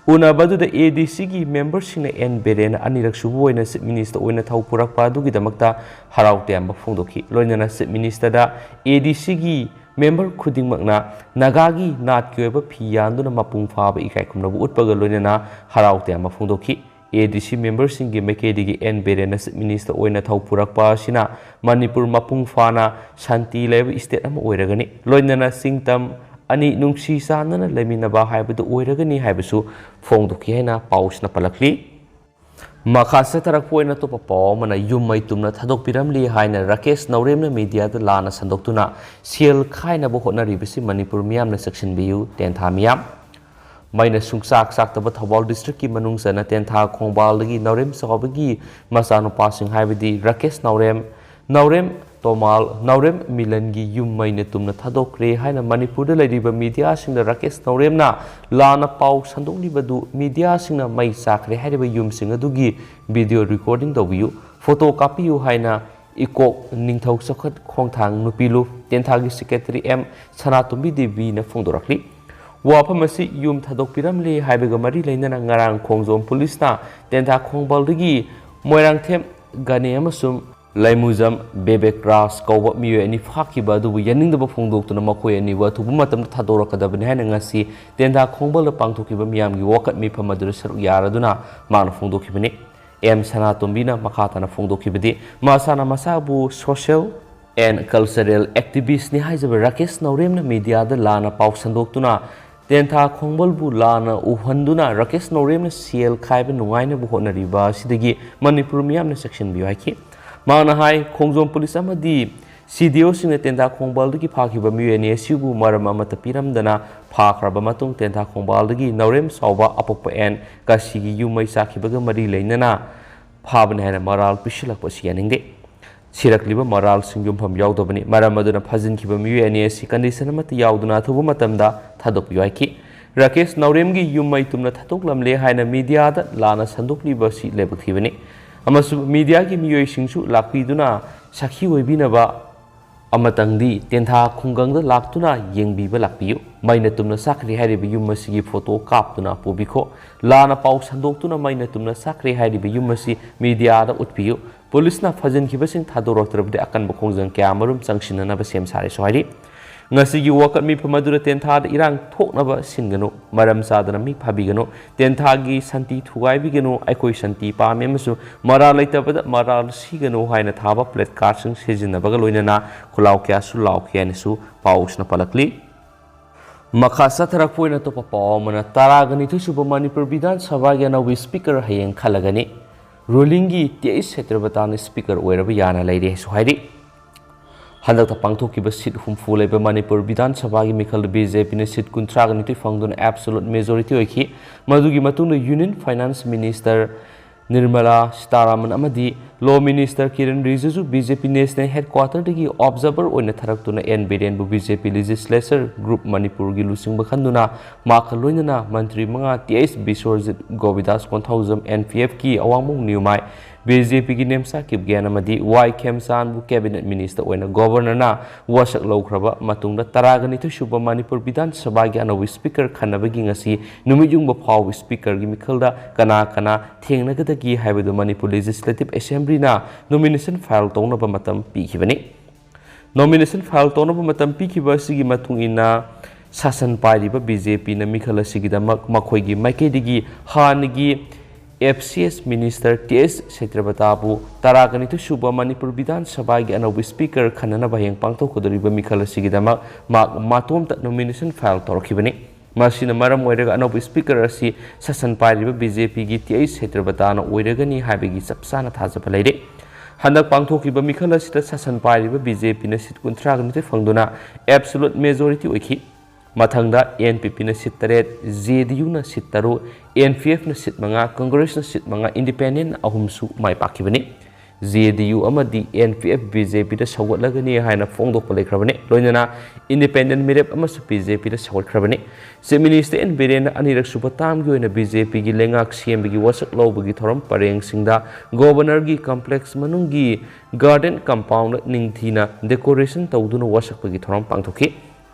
ꯎꯅꯕ ꯑꯗꯨꯗ A D Cꯒꯤ memberꯁꯤꯡꯅ ꯑꯦꯟ ꯕꯤꯔꯦꯟꯅ ꯑꯅꯤꯔꯛ ꯁꯨꯕ ꯑꯣꯏꯅ Chief Minister ꯑꯣꯏꯅ ꯊꯧ ꯄꯨꯔꯛꯄ ꯑꯗꯨꯒꯤꯗꯃꯛꯇ ꯍꯔꯥꯎ ꯇꯌꯥꯝꯕ ꯐꯣꯡꯗꯣꯛꯈꯤ꯫ ꯂꯣꯏꯅꯅ Chief Ministerꯗ A D Cꯒꯤ member ꯈꯨꯗꯤꯡꯃꯛꯅ ꯅꯥꯒꯥꯒꯤ ꯅꯥꯠꯀꯤ ꯑꯣꯏꯕ ꯐꯤ ꯌꯥꯟꯗꯨꯅ ꯃꯄꯨꯡ ꯐꯥꯕ ꯏꯀꯥꯏ ꯈꯨꯝꯅꯕ ꯎꯠꯄꯒ ꯂꯣꯏꯅꯅ ꯍꯔꯥꯎ ꯇꯌꯥꯝꯕ ꯐꯣꯡꯗꯣꯛꯈꯤ꯫ A D C memberꯁꯤꯡꯒꯤ ꯃꯥꯏꯀꯩꯗꯒꯤ ꯑꯦꯟ ꯕꯤꯔꯦꯟꯅ Chief Minister ꯑꯣꯏꯅ ꯊꯧ ꯄꯨꯔꯛꯄ ꯑꯁꯤꯅ ꯃꯅꯤꯄꯨꯔ ꯃꯄꯨꯡ ꯐꯥꯅ ꯁꯥꯟꯇꯤ ꯂꯩꯕ state ꯑꯃ ꯑꯣꯏꯔꯒꯅꯤ, ꯂꯣꯏꯅꯅ ꯆꯤꯡ ꯇꯝ ꯑꯅꯤ ꯅꯨꯡꯁꯤ ꯆꯥꯟꯅꯅ ꯂꯩꯃꯤꯟꯅꯕ ꯍꯥꯏꯕꯗꯨ ꯑꯣꯏꯔꯒꯅꯤ ꯍꯥꯏꯕꯁꯨ ꯐꯣꯡꯗꯣꯛꯈꯤ ꯍꯥꯏꯅ ꯄꯥꯎꯁꯤꯅ ꯄꯜꯂꯛꯂꯤ꯫ ꯃꯈꯥ ꯆꯠꯊꯔꯛꯄ ꯑꯣꯏꯅ ꯑꯇꯣꯞꯄ ꯄꯥꯎ ꯑꯃꯅ, ꯌꯨꯝ ꯃꯩ ꯇꯨꯝꯅ ꯊꯥꯗꯣꯛꯄꯤꯔꯝꯂꯤ ꯍꯥꯏꯅ ꯔꯥꯀꯦꯁ ꯅꯥꯎꯔꯦꯝꯅ mediaꯗ ꯂꯥꯟꯅ ꯁꯟꯗꯣꯛꯇꯨꯅ ꯁꯦꯜ ꯈꯥꯏꯅꯕ ꯍꯣꯠꯅꯔꯤꯕꯁꯤ ꯃꯅꯤꯄꯨꯔ ꯃꯤꯌꯥꯝꯅ ꯆꯦꯛꯁꯤꯟꯕꯤꯌꯨ, ꯇꯦꯟꯊꯥ ꯃꯤꯌꯥꯝ꯫ ꯃꯩꯅ ꯁꯨꯡꯆꯥꯛ ꯆꯥꯛꯇꯕ ꯊꯧꯕꯥꯜ districtꯀꯤ ꯃꯅꯨꯡ ꯆꯟꯅ ꯇꯦꯟꯊꯥ ꯈꯣꯡꯕꯥꯜꯗꯒꯤ ꯅꯥꯎꯔꯦꯝ ꯆꯥꯎꯕꯒꯤ ꯃꯆꯥꯅꯨꯄꯥꯁꯤꯡ ꯍꯥꯏꯕꯗꯤ ꯔꯥꯀꯦꯁ ꯅꯥꯎꯔꯦꯝ, ꯅꯥꯎꯔꯦꯝ ꯇꯣꯃꯥꯜ, ꯅꯥꯎꯔꯦꯝ ꯃꯤꯂꯟꯒꯤ ꯌꯨꯝ ꯃꯩꯅ ꯇꯨꯝꯅ ꯊꯥꯗꯣꯛꯈ꯭ꯔꯦ ꯍꯥꯏꯅ ꯃꯅꯤꯄꯨꯔꯗ ꯂꯩꯔꯤꯕ mediaꯁꯤꯡꯗ ꯔꯥꯀꯦꯁ ꯅꯥꯎꯔꯦꯝꯅ ꯂꯥꯟꯅ ꯄꯥꯎ ꯁꯟꯗꯣꯛꯂꯤꯕꯗꯨ, mediaꯁꯤꯡꯅ ꯃꯩ ꯆꯥꯛꯈ꯭ꯔꯦ ꯍꯥꯏꯔꯤꯕ ꯌꯨꯝꯁꯤꯡ ꯑꯗꯨꯒꯤ video recording ꯇꯧꯕꯤꯌꯨ, photo ꯀꯥꯞꯄꯤꯌꯨ ꯍꯥꯏꯅ ꯏꯀꯣꯛ ꯅꯤꯡꯊꯧ ꯆꯥꯎꯈꯠ ꯈꯣꯡꯊꯥꯡ ꯅꯨꯄꯤ ꯂꯨꯞ ꯇꯦꯟꯊꯥꯒꯤ secretary ꯑꯦꯝ ꯁꯅꯥꯇꯣꯝꯕꯤ ꯗꯦꯕꯤꯅ ꯐꯣꯡꯗꯣꯔꯛꯂꯤ꯫ ꯋꯥꯐꯝ ꯑꯁꯤ ꯌꯨꯝ ꯊꯥꯗꯣꯛꯄꯤꯔꯝꯂꯦ ꯍꯥꯏꯕꯒ ꯃꯔꯤ ꯂꯩꯅꯅ ꯉꯔꯥꯡ ꯈꯣꯡꯖꯣꯝ ꯄꯨꯂꯤꯁꯅ ꯇꯦꯟꯊꯥ ꯈꯣꯡꯕꯥꯜꯗꯒꯤ ꯃꯣꯏꯔꯥꯡꯊꯦꯝ ꯒꯅꯦ ꯑꯃꯁꯨꯡ ꯂꯩꯃꯨꯖꯝ ꯕꯦꯕꯦꯛ ꯔꯥꯖ ꯀꯧꯕ ꯃꯤꯑꯣꯏ ꯑꯅꯤ ꯐꯥꯈꯤꯕ ꯑꯗꯨꯕꯨ ꯌꯥꯅꯤꯡꯗꯕ ꯐꯣꯡꯗꯣꯛꯇꯨꯅ ꯃꯈꯣꯏ ꯑꯅꯤꯕꯨ ꯑꯊꯨꯕ ꯃꯇꯝꯗ ꯊꯥꯗꯣꯔꯛꯀꯗꯕꯅꯤ ꯍꯥꯏꯅ ꯉꯁꯤ ꯇꯦꯟꯊꯥ ꯈꯣꯡꯕꯥꯜꯗ ꯄꯥꯡꯊꯣꯛꯈꯤꯕ ꯃꯤꯌꯥꯝꯒꯤ ꯋꯥꯀꯠ ꯃꯤꯐꯝ ꯑꯗꯨꯗ ꯁꯔꯨꯛ ꯌꯥꯔꯗꯨꯅ ꯃꯥꯅ ꯐꯣꯡꯗꯣꯛꯈꯤꯕꯅꯤ꯫ ꯑꯦꯝ ꯁꯅꯥꯇꯣꯝꯕꯤꯅ ꯃꯈꯥ ꯇꯥꯅ ꯐꯣꯡꯗꯣꯛꯈꯤꯕꯗꯤ, ꯃꯁꯥꯅ ꯃꯁꯥꯕꯨ social and cultural activistꯅꯤ ꯍꯥꯏꯖꯕ ꯔꯥꯀꯦꯁ ꯅꯥꯎꯔꯦꯝꯅ mediaꯗ ꯂꯥꯟꯅ ꯄꯥꯎ ꯁꯟꯗꯣꯛꯇꯨꯅ ꯇꯦꯟꯊꯥ ꯈꯣꯡꯕꯥꯜꯕꯨ ꯂꯥꯟꯅ ꯎꯍꯟꯗꯨꯅ ꯔꯥꯀꯦꯁ ꯅꯥꯎꯔꯦꯝꯅ ꯁꯦꯜ ꯈꯥꯏꯕ ꯅꯨꯡꯉꯥꯏꯅꯕ ꯍꯣꯠꯅꯔꯤꯕ ꯑꯁꯤꯗꯒꯤ ꯃꯅꯤꯄꯨꯔ ꯃꯤꯌꯥꯝꯅ ꯆꯦꯛꯁꯤꯟꯕꯤꯌꯨ ꯍꯥꯏꯈꯤ꯫ ꯃꯍꯥꯛꯅ ꯍꯥꯏ, ꯈꯣꯡꯖꯣꯝ ꯄꯨꯂꯤꯁ ꯑꯃꯗꯤ C D Oꯁꯤꯡꯅ ꯇꯦꯟꯊꯥ ꯈꯣꯡꯕꯥꯜꯗꯒꯤ ꯐꯥꯈꯤꯕ ꯃꯤꯑꯣꯏ ꯑꯅꯤ ꯑꯁꯤꯕꯨ ꯃꯔꯝ ꯑꯃꯠꯇ ꯄꯤꯔꯝꯗꯅ ꯐꯥꯈ꯭ꯔꯕ ꯃꯇꯨꯡ ꯇꯦꯟꯊꯥ ꯈꯣꯡꯕꯥꯜꯗꯒꯤ ꯅꯥꯎꯔꯦꯝ ꯆꯥꯎꯕ ꯑꯄꯣꯛꯄ ꯑꯦꯟ ꯀꯥꯁꯤꯒꯤ ꯌꯨꯝ ꯃꯩ ꯆꯥꯛꯈꯤꯕꯒ ꯃꯔꯤ ꯂꯩꯅꯅ ꯐꯥꯕꯅꯤ ꯍꯥꯏꯅ ꯃꯔꯥꯜ ꯄꯤꯁꯤꯜꯂꯛꯄ ꯑꯁꯤ ꯌꯥꯅꯤꯡꯗꯦ꯫ ꯁꯤꯔꯛꯂꯤꯕ ꯃꯔꯥꯜꯁꯤꯡ ꯌꯨꯝꯐꯝ ꯌꯥꯎꯗꯕꯅꯤ꯫ ꯃꯔꯝ ꯑꯗꯨꯅ ꯐꯥꯖꯤꯟꯈꯤꯕ ꯃꯤꯑꯣꯏ ꯑꯅꯤ ꯑꯁꯤ condition ꯑꯃꯠꯇ ꯌꯥꯎꯗꯅ ꯑꯊꯨꯕ ꯃꯇꯝꯗ ꯊꯥꯗꯣꯛꯄꯤꯌꯨ ꯍꯥꯏꯈꯤ꯫ ꯔꯥꯀꯦꯁ ꯅꯥꯎꯔꯦꯝꯒꯤ ꯌꯨꯝ ꯃꯩ ꯇꯨꯝꯅ ꯊꯥꯗꯣꯛꯂꯝꯂꯦ ꯍꯥꯏꯅ ꯃꯤꯗꯤꯌꯥꯗ ꯂꯥꯟꯅ ꯁꯟꯗꯣꯛꯂꯤꯕ ꯑꯁꯤ ꯂꯥꯏꯕꯛ ꯊꯤꯕꯅꯤ ꯑꯃꯁꯨꯡ ꯃꯤꯗꯤꯌꯥꯒꯤ ꯃꯤꯑꯣꯏꯁꯤꯡꯁꯨ ꯂꯥꯛꯄꯤꯗꯨꯅ ꯁꯥꯈꯤ ꯑꯣꯏꯕꯤꯅꯕ ꯑꯃꯇꯪꯗꯤ ꯇꯦꯟꯊꯥ ꯈꯨꯡꯒꯪꯗ ꯂꯥꯛꯇꯨꯅ ꯌꯦꯡꯕꯤꯕ ꯂꯥꯛꯄꯤꯌꯨ꯫ ꯃꯩꯅ ꯇꯨꯝꯅ ꯆꯥꯛꯈ꯭ꯔꯦ ꯍꯥꯏꯔꯤꯕ ꯌꯨꯝ ꯑꯁꯤꯒꯤ ꯐꯣꯇꯣ ꯀꯥꯞꯇꯨꯅ ꯄꯨꯕꯤꯈꯣ꯫ ꯂꯥꯟꯅ ꯄꯥꯎ ꯁꯟꯗꯣꯛꯇꯨꯅ ꯃꯩꯅ ꯇꯨꯝꯅ ꯆꯥꯛꯈ꯭ꯔꯦ ꯍꯥꯏꯔꯤꯕ ꯌꯨꯝ ꯑꯁꯤ ꯃꯤꯗꯤꯌꯥꯗ ꯎꯠꯄꯤꯌꯨ꯫ ꯄꯨꯂꯤꯁꯅ ꯐꯥꯖꯤꯟꯈꯤꯕꯁꯤꯡ ꯊꯥꯗꯣꯔꯛꯇ꯭ꯔꯕꯗꯤ ꯑꯀꯟꯕ ꯈꯣꯡꯖꯪ ꯀꯌꯥ ꯑꯃꯔꯣꯝ ꯆꯪꯁꯤꯟꯅꯅꯕ ꯁꯦꯝ ꯁꯥꯔꯦꯁꯨ ꯍꯥꯏꯔꯤ꯫ ꯉꯁꯤꯒꯤ ꯋꯥꯀꯠ ꯃꯤꯐꯝ ꯑꯗꯨꯗ ꯇꯦꯟꯊꯥꯗ ꯏꯔꯥꯡ ꯊꯣꯛꯅꯕ ꯁꯤꯟꯒꯅꯨ, ꯃꯔꯝ ꯆꯥꯗꯅ ꯃꯤ ꯐꯥꯕꯤꯒꯅꯨ, ꯇꯦꯟꯊꯥꯒꯤ ꯁꯥꯟꯇꯤ ꯊꯨꯒꯥꯏꯕꯤꯒꯅꯨ, ꯑꯩꯈꯣꯏ ꯁꯥꯟꯇꯤ ꯄꯥꯝꯃꯤ ꯑꯃꯁꯨꯡ ꯃꯔꯥꯜ ꯂꯩꯇꯕꯗ ꯃꯔꯥꯜ ꯁꯤꯒꯅꯨ ꯍꯥꯏꯅ ꯊꯥꯕ placardꯁꯤꯡ ꯁꯤꯖꯤꯟꯅꯕꯒ ꯂꯣꯏꯅꯅ ꯈꯨꯜꯂꯥꯎ ꯀꯌꯥꯁꯨ ꯂꯥꯎꯈꯤ ꯍꯥꯏꯅꯁꯨ ꯄꯥꯎꯁꯤꯅ ꯄꯜꯂꯛꯂꯤ꯫ ꯃꯈꯥ ꯆꯠꯊꯔꯛꯄ ꯑꯣꯏꯅ ꯑꯇꯣꯞꯄ ꯄꯥꯎ ꯑꯃꯅ, ꯇꯔꯥꯒ ꯅꯤꯊꯣꯏ ꯁꯨꯕ ꯃꯅꯤꯄꯨꯔ ꯕꯤꯙꯥꯟ ꯁꯚꯥꯒꯤ ꯑꯅꯧꯕ speaker ꯍꯌꯦꯡ ꯈꯜꯂꯒꯅꯤ꯫ Rulingꯒꯤ ꯇꯤ ꯑꯩꯆ ꯁꯇ꯭ꯌꯕ꯭ꯔꯇꯥꯅ speaker ꯑꯣꯏꯔꯕ ꯌꯥꯅ ꯂꯩꯔꯦꯁꯨ ꯍꯥꯏꯔꯤ꯫ ꯍꯟꯗꯛꯇ ꯄꯥꯡꯊꯣꯛꯈꯤꯕ seat ꯍꯨꯝꯐꯨ ꯂꯩꯕ ꯃꯅꯤꯄꯨꯔ ꯕꯤꯙꯥꯟ ꯁꯚꯥꯒꯤ ꯃꯤꯈꯜꯗ ꯕꯤ ꯖꯦ ꯄꯤꯅ seat ꯀꯨꯟꯊ꯭ꯔꯥꯒ ꯅꯤꯊꯣꯏ ꯐꯪꯗꯨꯅ absolute majority ꯑꯣꯏꯈꯤ꯫ ꯃꯗꯨꯒꯤ ꯃꯇꯨꯡꯗ Union Finance Minister Nirmala Sitharaman ꯑꯃꯗꯤ Law Minister Kiren Rijiju B J P National Headquarterꯗꯒꯤ observer ꯑꯣꯏꯅ ꯊꯥꯔꯛꯇꯨꯅ ꯑꯦꯟ ꯕꯤꯔꯦꯟꯕꯨ B J P Legislature Group ꯃꯅꯤꯄꯨꯔꯒꯤ ꯂꯨꯆꯤꯡꯕ ꯈꯟꯗꯨꯅ ꯃꯍꯥꯛꯀ ꯂꯣꯏꯅꯅ ꯃꯟꯇ꯭ꯔꯤ ꯃꯉꯥ T H Biswajit, Govindas Konthoujam, N P ꯑꯦꯐꯀꯤ ꯑꯋꯥꯡꯕꯝ ꯅ꯭ꯌꯨꯃꯥꯏ, ꯕꯤ ꯖꯦ ꯄꯤꯒꯤ ꯅꯦꯝꯆꯥ ꯀꯤꯞꯒꯦꯟ ꯑꯃꯗꯤ ꯋꯥꯏ ꯈꯦꯝꯆꯥꯟꯕꯨ Cabinet Minister ꯑꯣꯏꯅ Governorꯅ ꯋꯥꯁꯛ ꯂꯧꯈ꯭ꯔꯕ ꯃꯇꯨꯡꯗ ꯇꯔꯥꯒ ꯅꯤꯊꯣꯏ ꯁꯨꯕ ꯃꯅꯤꯄꯨꯔ ꯕꯤꯙꯥꯟ ꯁꯚꯥꯒꯤ ꯑꯅꯧꯕ speaker ꯈꯟꯅꯕꯒꯤ ꯉꯁꯤ ꯅꯨꯃꯤꯠ ꯌꯨꯡꯕ ꯐꯥꯎꯕ speakerꯒꯤ ꯃꯤꯈꯜꯗ ꯀꯅꯥ ꯀꯅꯥ ꯊꯦꯡꯅꯒꯗꯒꯦ ꯍꯥꯏꯕꯗꯨ ꯃꯅꯤꯄꯨꯔ Legislative Assemblyꯅ nomination file ꯇꯧꯅꯕ ꯃꯇꯝ ꯄꯤꯈꯤꯕꯅꯤ꯫ Nomination file ꯇꯧꯅꯕ ꯃꯇꯝ ꯄꯤꯈꯤꯕ ꯑꯁꯤꯒꯤ ꯃꯇꯨꯡ ꯏꯟꯅ ꯁꯥꯁꯟ ꯄꯥꯏꯔꯤꯕ ꯕꯤ ꯖꯦ ꯄꯤꯅ ꯃꯤꯈꯜ ꯑꯁꯤꯒꯤꯗꯃꯛ ꯃꯈꯣꯏꯒꯤ ꯃꯥꯏꯀꯩꯗꯒꯤ ꯍꯥꯟꯅꯒꯤ F C S Minister T H ꯁꯇ꯭ꯌꯕ꯭ꯔꯇꯥꯕꯨ ꯇꯔꯥꯒ ꯅꯤꯊꯣꯏ ꯁꯨꯕ ꯃꯅꯤꯄꯨꯔ ꯕꯤꯙꯥꯟ ꯁꯚꯥꯒꯤ ꯑꯅꯧꯕ speaker ꯈꯟꯅꯅꯕ ꯍꯌꯦꯡ ꯄꯥꯡꯊꯣꯛꯀꯗꯧꯔꯤꯕ ꯃꯤꯈꯜ ꯑꯁꯤꯒꯤꯗꯃꯛ ꯃꯍꯥꯛ ꯃꯇꯣꯝꯇ nomination file ꯇꯧꯔꯛꯈꯤꯕꯅꯤ꯫ ꯃꯁꯤꯅ ꯃꯔꯝ ꯑꯣꯏꯔꯒ ꯑꯅꯧꯕ speaker ꯑꯁꯤ ꯁꯥꯁꯟ ꯄꯥꯏꯔꯤꯕ ꯕꯤ ꯖꯦ ꯄꯤꯒꯤ ꯇꯤ ꯑꯩꯆ ꯁꯇ꯭ꯌꯕ꯭ꯔꯇꯥꯅ ꯑꯣꯏꯔꯒꯅꯤ ꯍꯥꯏꯕꯒꯤ ꯆꯞ ꯆꯥꯅ ꯊꯥꯖꯕ ꯂꯩꯔꯦ꯫ ꯍꯟꯗꯛ ꯄꯥꯡꯊꯣꯛꯈꯤꯕ ꯃꯤꯈꯜ ꯑꯁꯤꯗ ꯁꯥꯁꯟ ꯄꯥꯏꯔꯤꯕ ꯕꯤ ꯖꯦ ꯄꯤꯅ seat ꯀꯨꯟꯊ꯭ꯔꯥꯒ ꯅꯤꯊꯣꯏ ꯐꯪꯗꯨꯅ absolute majority ꯑꯣꯏꯈꯤ꯫ ꯃꯊꯪꯗ ꯑꯦꯟ ꯄꯤ ꯄꯤꯅ seat ꯇꯔꯦꯠ, ꯖꯦ ꯗꯤ ꯌꯨꯅ seat ꯇꯔꯨꯛ, ꯑꯦꯟ ꯄꯤ ꯑꯦꯐꯅ seat ꯃꯉꯥ, ꯀꯪꯒ꯭ꯔꯦꯁꯅ seat ꯃꯉꯥ, Independent ꯑꯍꯨꯝꯁꯨ ꯃꯥꯏ ꯄꯥꯛꯈꯤꯕꯅꯤ꯫ ꯖꯦ ꯗꯤ ꯌꯨ ꯑꯃꯗꯤ N P F B J ꯄꯤꯗ ꯁꯧꯒꯠꯂꯒꯅꯤ ꯍꯥꯏꯅ ꯐꯣꯡꯗꯣꯛꯄ ꯂꯩꯈ꯭ꯔꯕꯅꯤ꯫ ꯂꯣꯏꯅꯅ ꯏꯟꯗꯤꯄꯦꯟꯗꯦꯟ ꯃꯤꯔꯦꯞ ꯑꯃꯁꯨ ꯕꯤ ꯖꯦ ꯄꯤꯗ ꯁꯧꯒꯠꯈ꯭ꯔꯕꯅꯤ꯫ ꯆꯤꯐ ꯃꯤꯅꯤꯁꯇꯔ ꯑꯦꯟ ꯕꯤꯔꯦꯟꯅ ꯑꯅꯤꯔꯛ ꯁꯨꯕ ꯇꯥꯝꯒꯤ ꯑꯣꯏꯅ ꯕꯤ ꯖꯦ ꯄꯤꯒꯤ ꯂꯩꯉꯥꯛ ꯁꯦꯝꯕꯒꯤ ꯋꯥꯁꯛ ꯂꯧꯕꯒꯤ ꯊꯧꯔꯝ ꯄꯔꯦꯡꯁꯤꯡꯗ ꯒꯣꯕꯔꯅꯔꯒꯤ ꯀꯝꯄ꯭ꯂꯦꯛꯁ ꯃꯅꯨꯡꯒꯤ ꯒꯥꯔꯗꯦꯟ ꯀꯝꯄꯥꯎꯟꯗ ꯅꯤꯡꯊꯤꯅ ꯗꯦꯀꯣꯔꯦꯁꯟ ꯇꯧꯗꯨꯅ ꯋꯥꯁꯛꯄꯒꯤ ꯊꯧꯔꯝ ꯄꯥꯡꯊꯣꯛꯈꯤ꯫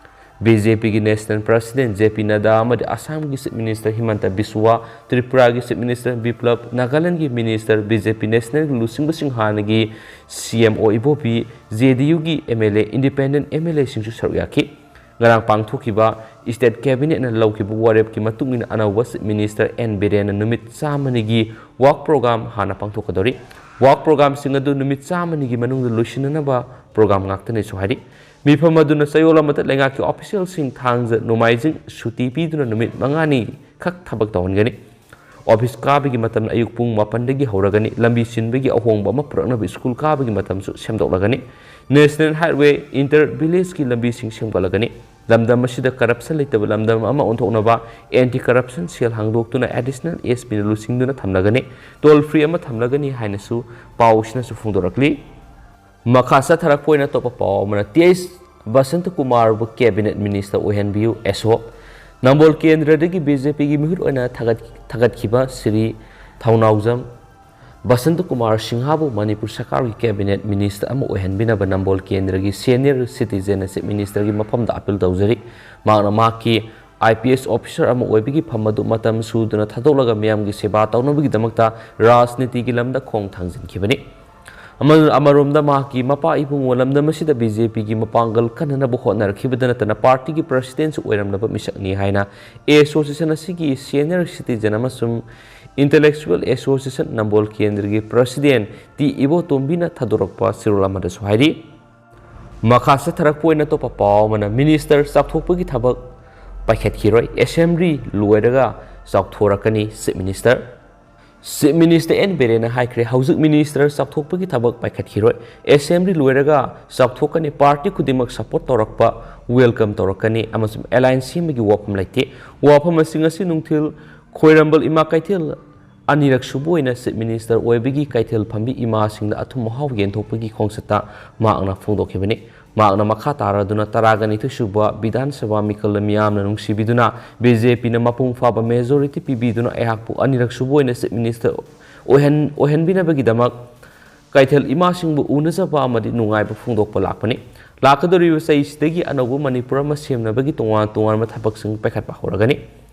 ꯕꯤ ꯖꯦ ꯄꯤꯒꯤ national president J P Nadda ꯑꯃꯗꯤ ꯑꯁꯥꯝꯒꯤ ꯆꯤꯐ ꯃꯤꯅꯤꯁꯇꯔ ꯍꯤꯃꯟꯇ ꯕꯤꯁꯋꯥ, ꯇ꯭ꯔꯤꯄꯨꯔꯥꯒꯤ ꯆꯤꯐ ꯃꯤꯅꯤꯁꯇꯔ ꯕꯤꯄ꯭ꯂꯕ, ꯅꯥꯒꯥꯂꯦꯟꯗꯒꯤ ꯃꯤꯅꯤꯁꯇꯔ ꯕꯤ ꯖꯦ ꯄꯤ ꯅꯦꯁꯅꯦꯜꯒꯤ ꯂꯨꯆꯤꯡꯕꯁꯤꯡ ꯍꯥꯟꯅꯒꯤ C M O Ibobi, J D ꯌꯨꯒꯤ M L A, independent M L ꯑꯦꯁꯤꯡꯁꯨ ꯁꯔꯨꯛ ꯌꯥꯈꯤ꯫ ꯉꯔꯥꯡ ꯄꯥꯡꯊꯣꯛꯈꯤꯕ ꯁ꯭ꯇꯦꯠ ꯀꯦꯕꯤꯅꯦꯠꯅ ꯂꯧꯈꯤꯕ ꯋꯥꯔꯦꯞꯀꯤ ꯃꯇꯨꯡ ꯏꯟꯅ ꯑꯅꯧꯕ ꯆꯤꯐ ꯃꯤꯅꯤꯁꯇꯔ ꯑꯦꯟ ꯕꯤꯔꯦꯟꯅ ꯅꯨꯃꯤꯠ ꯆꯥꯝꯃꯅꯤꯒꯤ ꯋꯥꯛ ꯄ꯭ꯔꯣꯒ꯭ꯔꯥꯝ ꯍꯥꯟꯅ ꯄꯥꯡꯊꯣꯛꯀꯗꯧꯔꯤ꯫ ꯋꯥꯛ ꯄ꯭ꯔꯣꯒ꯭ꯔꯥꯝꯁꯤꯡ ꯑꯗꯨ ꯅꯨꯃꯤꯠ ꯆꯥꯝꯃꯅꯤꯒꯤ ꯃꯅꯨꯡꯗ ꯂꯣꯏꯁꯤꯟꯅꯅꯕ ꯄ꯭ꯔꯣꯒ꯭ꯔꯥꯝ ꯉꯥꯛꯇꯅꯤꯁꯨ ꯍꯥꯏꯔꯤ꯫ ꯃꯤꯐꯝ ꯑꯗꯨꯅ ꯆꯌꯣꯜ ꯑꯃꯗ ꯂꯩꯉꯥꯛꯀꯤ ꯑꯣꯐꯤꯁꯤꯌꯦꯜꯁꯤꯡ ꯊꯥꯡꯖ, ꯅꯣꯡꯃꯥꯏꯖꯤꯡ ꯁꯨꯇꯤ ꯄꯤꯗꯨꯅ ꯅꯨꯃꯤꯠ ꯃꯉꯥꯅꯤ ꯈꯛ ꯊꯕꯛ ꯇꯧꯍꯟꯒꯅꯤ꯫ ꯑꯣꯐꯤꯁ ꯀꯥꯕꯒꯤ ꯃꯇꯝꯅ ꯑꯌꯨꯛ ꯄꯨꯡ ꯃꯥꯄꯟꯗꯒꯤ ꯍꯧꯔꯒꯅꯤ꯫ ꯂꯝꯕꯤ ꯁꯤꯟꯕꯒꯤ ꯑꯍꯣꯡꯕ ꯑꯃ ꯄꯨꯔꯛꯅꯕ ꯁ꯭ꯀꯨꯜ ꯀꯥꯕꯒꯤ ꯃꯇꯝꯁꯨ ꯁꯦꯝꯗꯣꯛꯂꯒꯅꯤ꯫ ꯅꯦꯁꯅꯦꯜ ꯍꯥꯏꯋꯦ, ꯏꯟꯇꯔ ꯚꯤꯂꯦꯖꯀꯤ ꯂꯝꯕꯤꯁꯤꯡ ꯁꯦꯝꯒꯠꯂꯒꯅꯤ꯫ ꯂꯝꯗꯝ ꯑꯁꯤꯗ ꯀꯔꯞꯁꯟ ꯂꯩꯇꯕ ꯂꯝꯗꯝ ꯑꯃ ꯑꯣꯟꯊꯣꯛꯅꯕ ꯑꯦꯟꯇꯤ ꯀꯔꯞꯁꯟ ꯁꯦꯜ ꯍꯥꯡꯗꯣꯛꯇꯨꯅ ꯑꯦꯗꯤꯁꯅꯦꯜ ꯑꯦꯁ ꯄꯤꯅ ꯂꯨꯆꯤꯡꯗꯨꯅ ꯊꯝꯂꯒꯅꯤ꯫ ꯇꯣꯜ ꯐ꯭ꯔꯤ ꯑꯃ ꯊꯝꯂꯒꯅꯤ ꯍꯥꯏꯅꯁꯨ ꯄꯥꯎ ꯑꯁꯤꯅꯁꯨ ꯐꯣꯡꯗꯣꯔꯛꯂꯤ꯫ ꯃꯈꯥ ꯆꯠꯊꯔꯛꯄ ꯑꯣꯏꯅ ꯑꯇꯣꯞꯄ ꯄꯥꯎ ꯑꯃꯅ, ꯇꯤ ꯑꯩꯆ ꯕꯁꯟꯇ ꯀꯨꯃꯥꯔꯕꯨ ꯀꯦꯕꯤꯅꯦꯠ ꯃꯤꯅꯤꯁꯇꯔ ꯑꯣꯏꯍꯟꯕꯤꯌꯨ, S O. Nambol ꯀꯦꯟꯗ꯭ꯔꯗꯒꯤ B J ꯄꯤꯒꯤ ꯃꯤꯍꯨꯠ ꯑꯣꯏꯅ ꯊꯥꯒꯠ-, ꯊꯥꯒꯠꯈꯤꯕ ꯁ꯭ꯔꯤ ꯊꯧꯅꯥꯎꯖꯝ ꯕꯁꯟꯇ ꯀꯨꯃꯥꯔ ꯁꯤꯡꯍꯕꯨ ꯃꯅꯤꯄꯨꯔ ꯁꯔꯀꯥꯔꯒꯤ ꯀꯦꯕꯤꯅꯦꯠ ꯃꯤꯅꯤꯁꯇꯔ ꯑꯃ ꯑꯣꯏꯍꯟꯕꯤꯅꯕ ꯅꯝꯕꯣꯜ ꯀꯦꯟꯗ꯭ꯔꯒꯤ ꯁꯦꯅꯤꯌꯔ ꯁꯤꯇꯤꯖꯦꯟꯅ ꯆꯤꯐ ꯃꯤꯅꯤꯁꯇꯔꯒꯤ ꯃꯐꯝꯗ ꯑꯥꯄꯤꯜ ꯇꯧꯖꯔꯤ꯫ ꯃꯍꯥꯛꯅ ꯃꯍꯥꯛꯀꯤ ꯑꯥꯏ ꯄꯤ ꯑꯦꯁ ꯑꯣꯐꯤꯁꯔ ꯑꯃ ꯑꯣꯏꯕꯒꯤ ꯐꯝ ꯑꯗꯨ ꯃꯇꯝ ꯁꯨꯗꯅ ꯊꯥꯗꯣꯛꯂꯒ ꯃꯤꯌꯥꯝꯒꯤ ꯁꯦꯕꯥ ꯇꯧꯅꯕꯒꯤꯗꯃꯛꯇ ꯔꯥꯖꯅꯤꯇꯤꯒꯤ ꯂꯝꯗ ꯈꯣꯡ ꯊꯥꯡꯖꯤꯟꯈꯤꯕꯅꯤ꯫ ꯑꯃ-, ꯑꯃꯔꯣꯝꯗ ꯃꯍꯥꯛꯀꯤ ꯃꯄꯥ ꯏꯕꯨꯡꯉꯣ ꯂꯝꯗꯝ ꯑꯁꯤꯗ ꯕꯤ ꯖꯦ ꯄꯤꯒꯤ ꯃꯄꯥꯡꯒꯜ ꯀꯟꯅꯅꯕ ꯍꯣꯠꯅꯔꯛꯈꯤꯕꯗ ꯅꯠꯇꯅ ꯄꯥꯔꯇꯤꯒꯤ ꯄ꯭ꯔꯁꯤꯗꯦꯟꯁꯨ ꯑꯣꯏꯔꯝꯂꯕ ꯃꯤꯁꯛꯅꯤ ꯍꯥꯏꯅ ꯑꯦꯁꯣꯁꯤꯌꯦꯁꯟ ꯑꯁꯤꯒꯤ ꯁꯦꯅꯤꯌꯔ ꯁꯤꯇꯤꯖꯦꯟ ꯑꯃꯁꯨꯡ ꯏꯟꯇꯦꯂꯦꯛꯆꯨꯋꯦꯜ ꯑꯦꯁꯣꯁꯤꯌꯦꯁꯟ ꯅꯝꯕꯣꯜ ꯀꯦꯟꯗ꯭ꯔꯒꯤ ꯄ꯭ꯔꯁꯤꯗꯦꯟ ꯇꯤ ꯏꯕꯣꯇꯣꯝꯕꯤꯅ ꯊꯥꯗꯣꯔꯛꯄ ꯆꯦꯔꯣꯜ ꯑꯃꯗꯁꯨ ꯍꯥꯏꯔꯤ꯫ ꯃꯈꯥ ꯆꯠꯊꯔꯛꯄ ꯑꯣꯏꯅ ꯑꯇꯣꯞꯄ ꯄꯥꯎ ꯑꯃꯅ, ꯃꯤꯅꯤꯁꯇꯔ ꯆꯥꯎꯊꯣꯛꯄꯒꯤ ꯊꯕꯛ ꯄꯥꯏꯈꯠꯈꯤꯔꯣꯏ, ꯑꯦꯁꯦꯝꯕ꯭ꯂꯤ ꯂꯣꯏꯔꯒ ꯆꯥꯎꯊꯣꯔꯛꯀꯅꯤ chief minister. Chief minister N ꯕꯤꯔꯦꯟꯅ ꯍꯥꯏꯈ꯭ꯔꯦ, ꯍꯧꯖꯤꯛ ꯃꯤꯅꯤꯁꯇꯔ ꯆꯥꯎꯊꯣꯛꯄꯒꯤ ꯊꯕꯛ ꯄꯥꯏꯈꯠꯈꯤꯔꯣꯏ, ꯑꯦꯁꯦꯝꯕ꯭ꯂꯤ ꯂꯣꯏꯔꯒ ꯆꯥꯎꯊꯣꯛꯀꯅꯤ, ꯄꯥꯔꯇꯤ ꯈꯨꯗꯤꯡꯃꯛ ꯁꯄꯣꯔꯠ ꯇꯧꯔꯛꯄ ꯋꯦꯜꯀꯝ ꯇꯧꯔꯛꯀꯅꯤ ꯑꯃꯁꯨꯡ ꯑꯦꯂꯥꯏꯟꯁ ꯁꯦꯝꯕꯒꯤ ꯋꯥꯐꯝ ꯂꯩꯇꯦ꯫ ꯋꯥꯐꯝ ꯑꯁꯤ ꯉꯁꯤ ꯅꯨꯡꯊꯤꯜ ꯈꯣꯏꯔꯝꯕꯜ ꯏꯃꯥ ꯀꯩꯊꯦꯜ ꯑꯅꯤꯔꯛ ꯁꯨꯕ ꯑꯣꯏꯅ Chief Minister ꯑꯣꯏꯕꯒꯤ ꯀꯩꯊꯦꯜ ꯐꯝꯕꯤ ꯏꯃꯥꯁꯤꯡꯗ ꯑꯊꯨꯝ ꯑꯍꯥꯎ ꯌꯦꯟꯊꯣꯛꯄꯒꯤ ꯈꯣꯡꯆꯠꯇ ꯃꯍꯥꯛꯅ ꯐꯣꯡꯗꯣꯛꯈꯤꯕꯅꯤ꯫ ꯃꯍꯥꯛꯅ ꯃꯈꯥ ꯇꯥꯔꯗꯨꯅ ꯇꯔꯥꯒ ꯅꯤꯊꯣꯏ ꯁꯨꯕ ꯕꯤꯙꯥꯟ ꯁꯚꯥ ꯃꯤꯈꯜꯗ ꯃꯤꯌꯥꯝꯅ ꯅꯨꯡꯁꯤꯕꯤꯗꯨꯅ, ꯕꯤ ꯖꯦ ꯄꯤꯅ ꯃꯄꯨꯡ ꯐꯥꯕ majority ꯄꯤꯕꯤꯗꯨꯅ ꯑꯩꯍꯥꯛꯄꯨ ꯑꯅꯤꯔꯛ ꯁꯨꯕ ꯑꯣꯏꯅ Chief Minister ꯑꯣꯏꯍꯟ-, ꯑꯣꯏꯍꯟꯕꯤꯅꯕꯒꯤꯗꯃꯛ ꯀꯩꯊꯦꯜ ꯏꯃꯥꯁꯤꯡꯕꯨ ꯎꯅꯖꯕ ꯑꯃꯗꯤ ꯅꯨꯡꯉꯥꯏꯕ ꯐꯣꯡꯗꯣꯛꯄ ꯂꯥꯛꯄꯅꯤ꯫ ꯂꯥꯛꯀꯗꯧꯔꯤꯕ ꯆꯍꯤꯁꯤꯗꯒꯤ ꯑꯅꯧꯕ ꯃꯅꯤꯄꯨꯔ ꯑꯃ ꯁꯦꯝꯅꯕꯒꯤ ꯇꯣꯉꯥꯟ ꯇꯣꯉꯥꯟꯕ ꯊꯕꯛꯁꯤꯡ ꯄꯥꯏꯈꯠꯄ ꯍꯧꯔꯒꯅꯤ꯫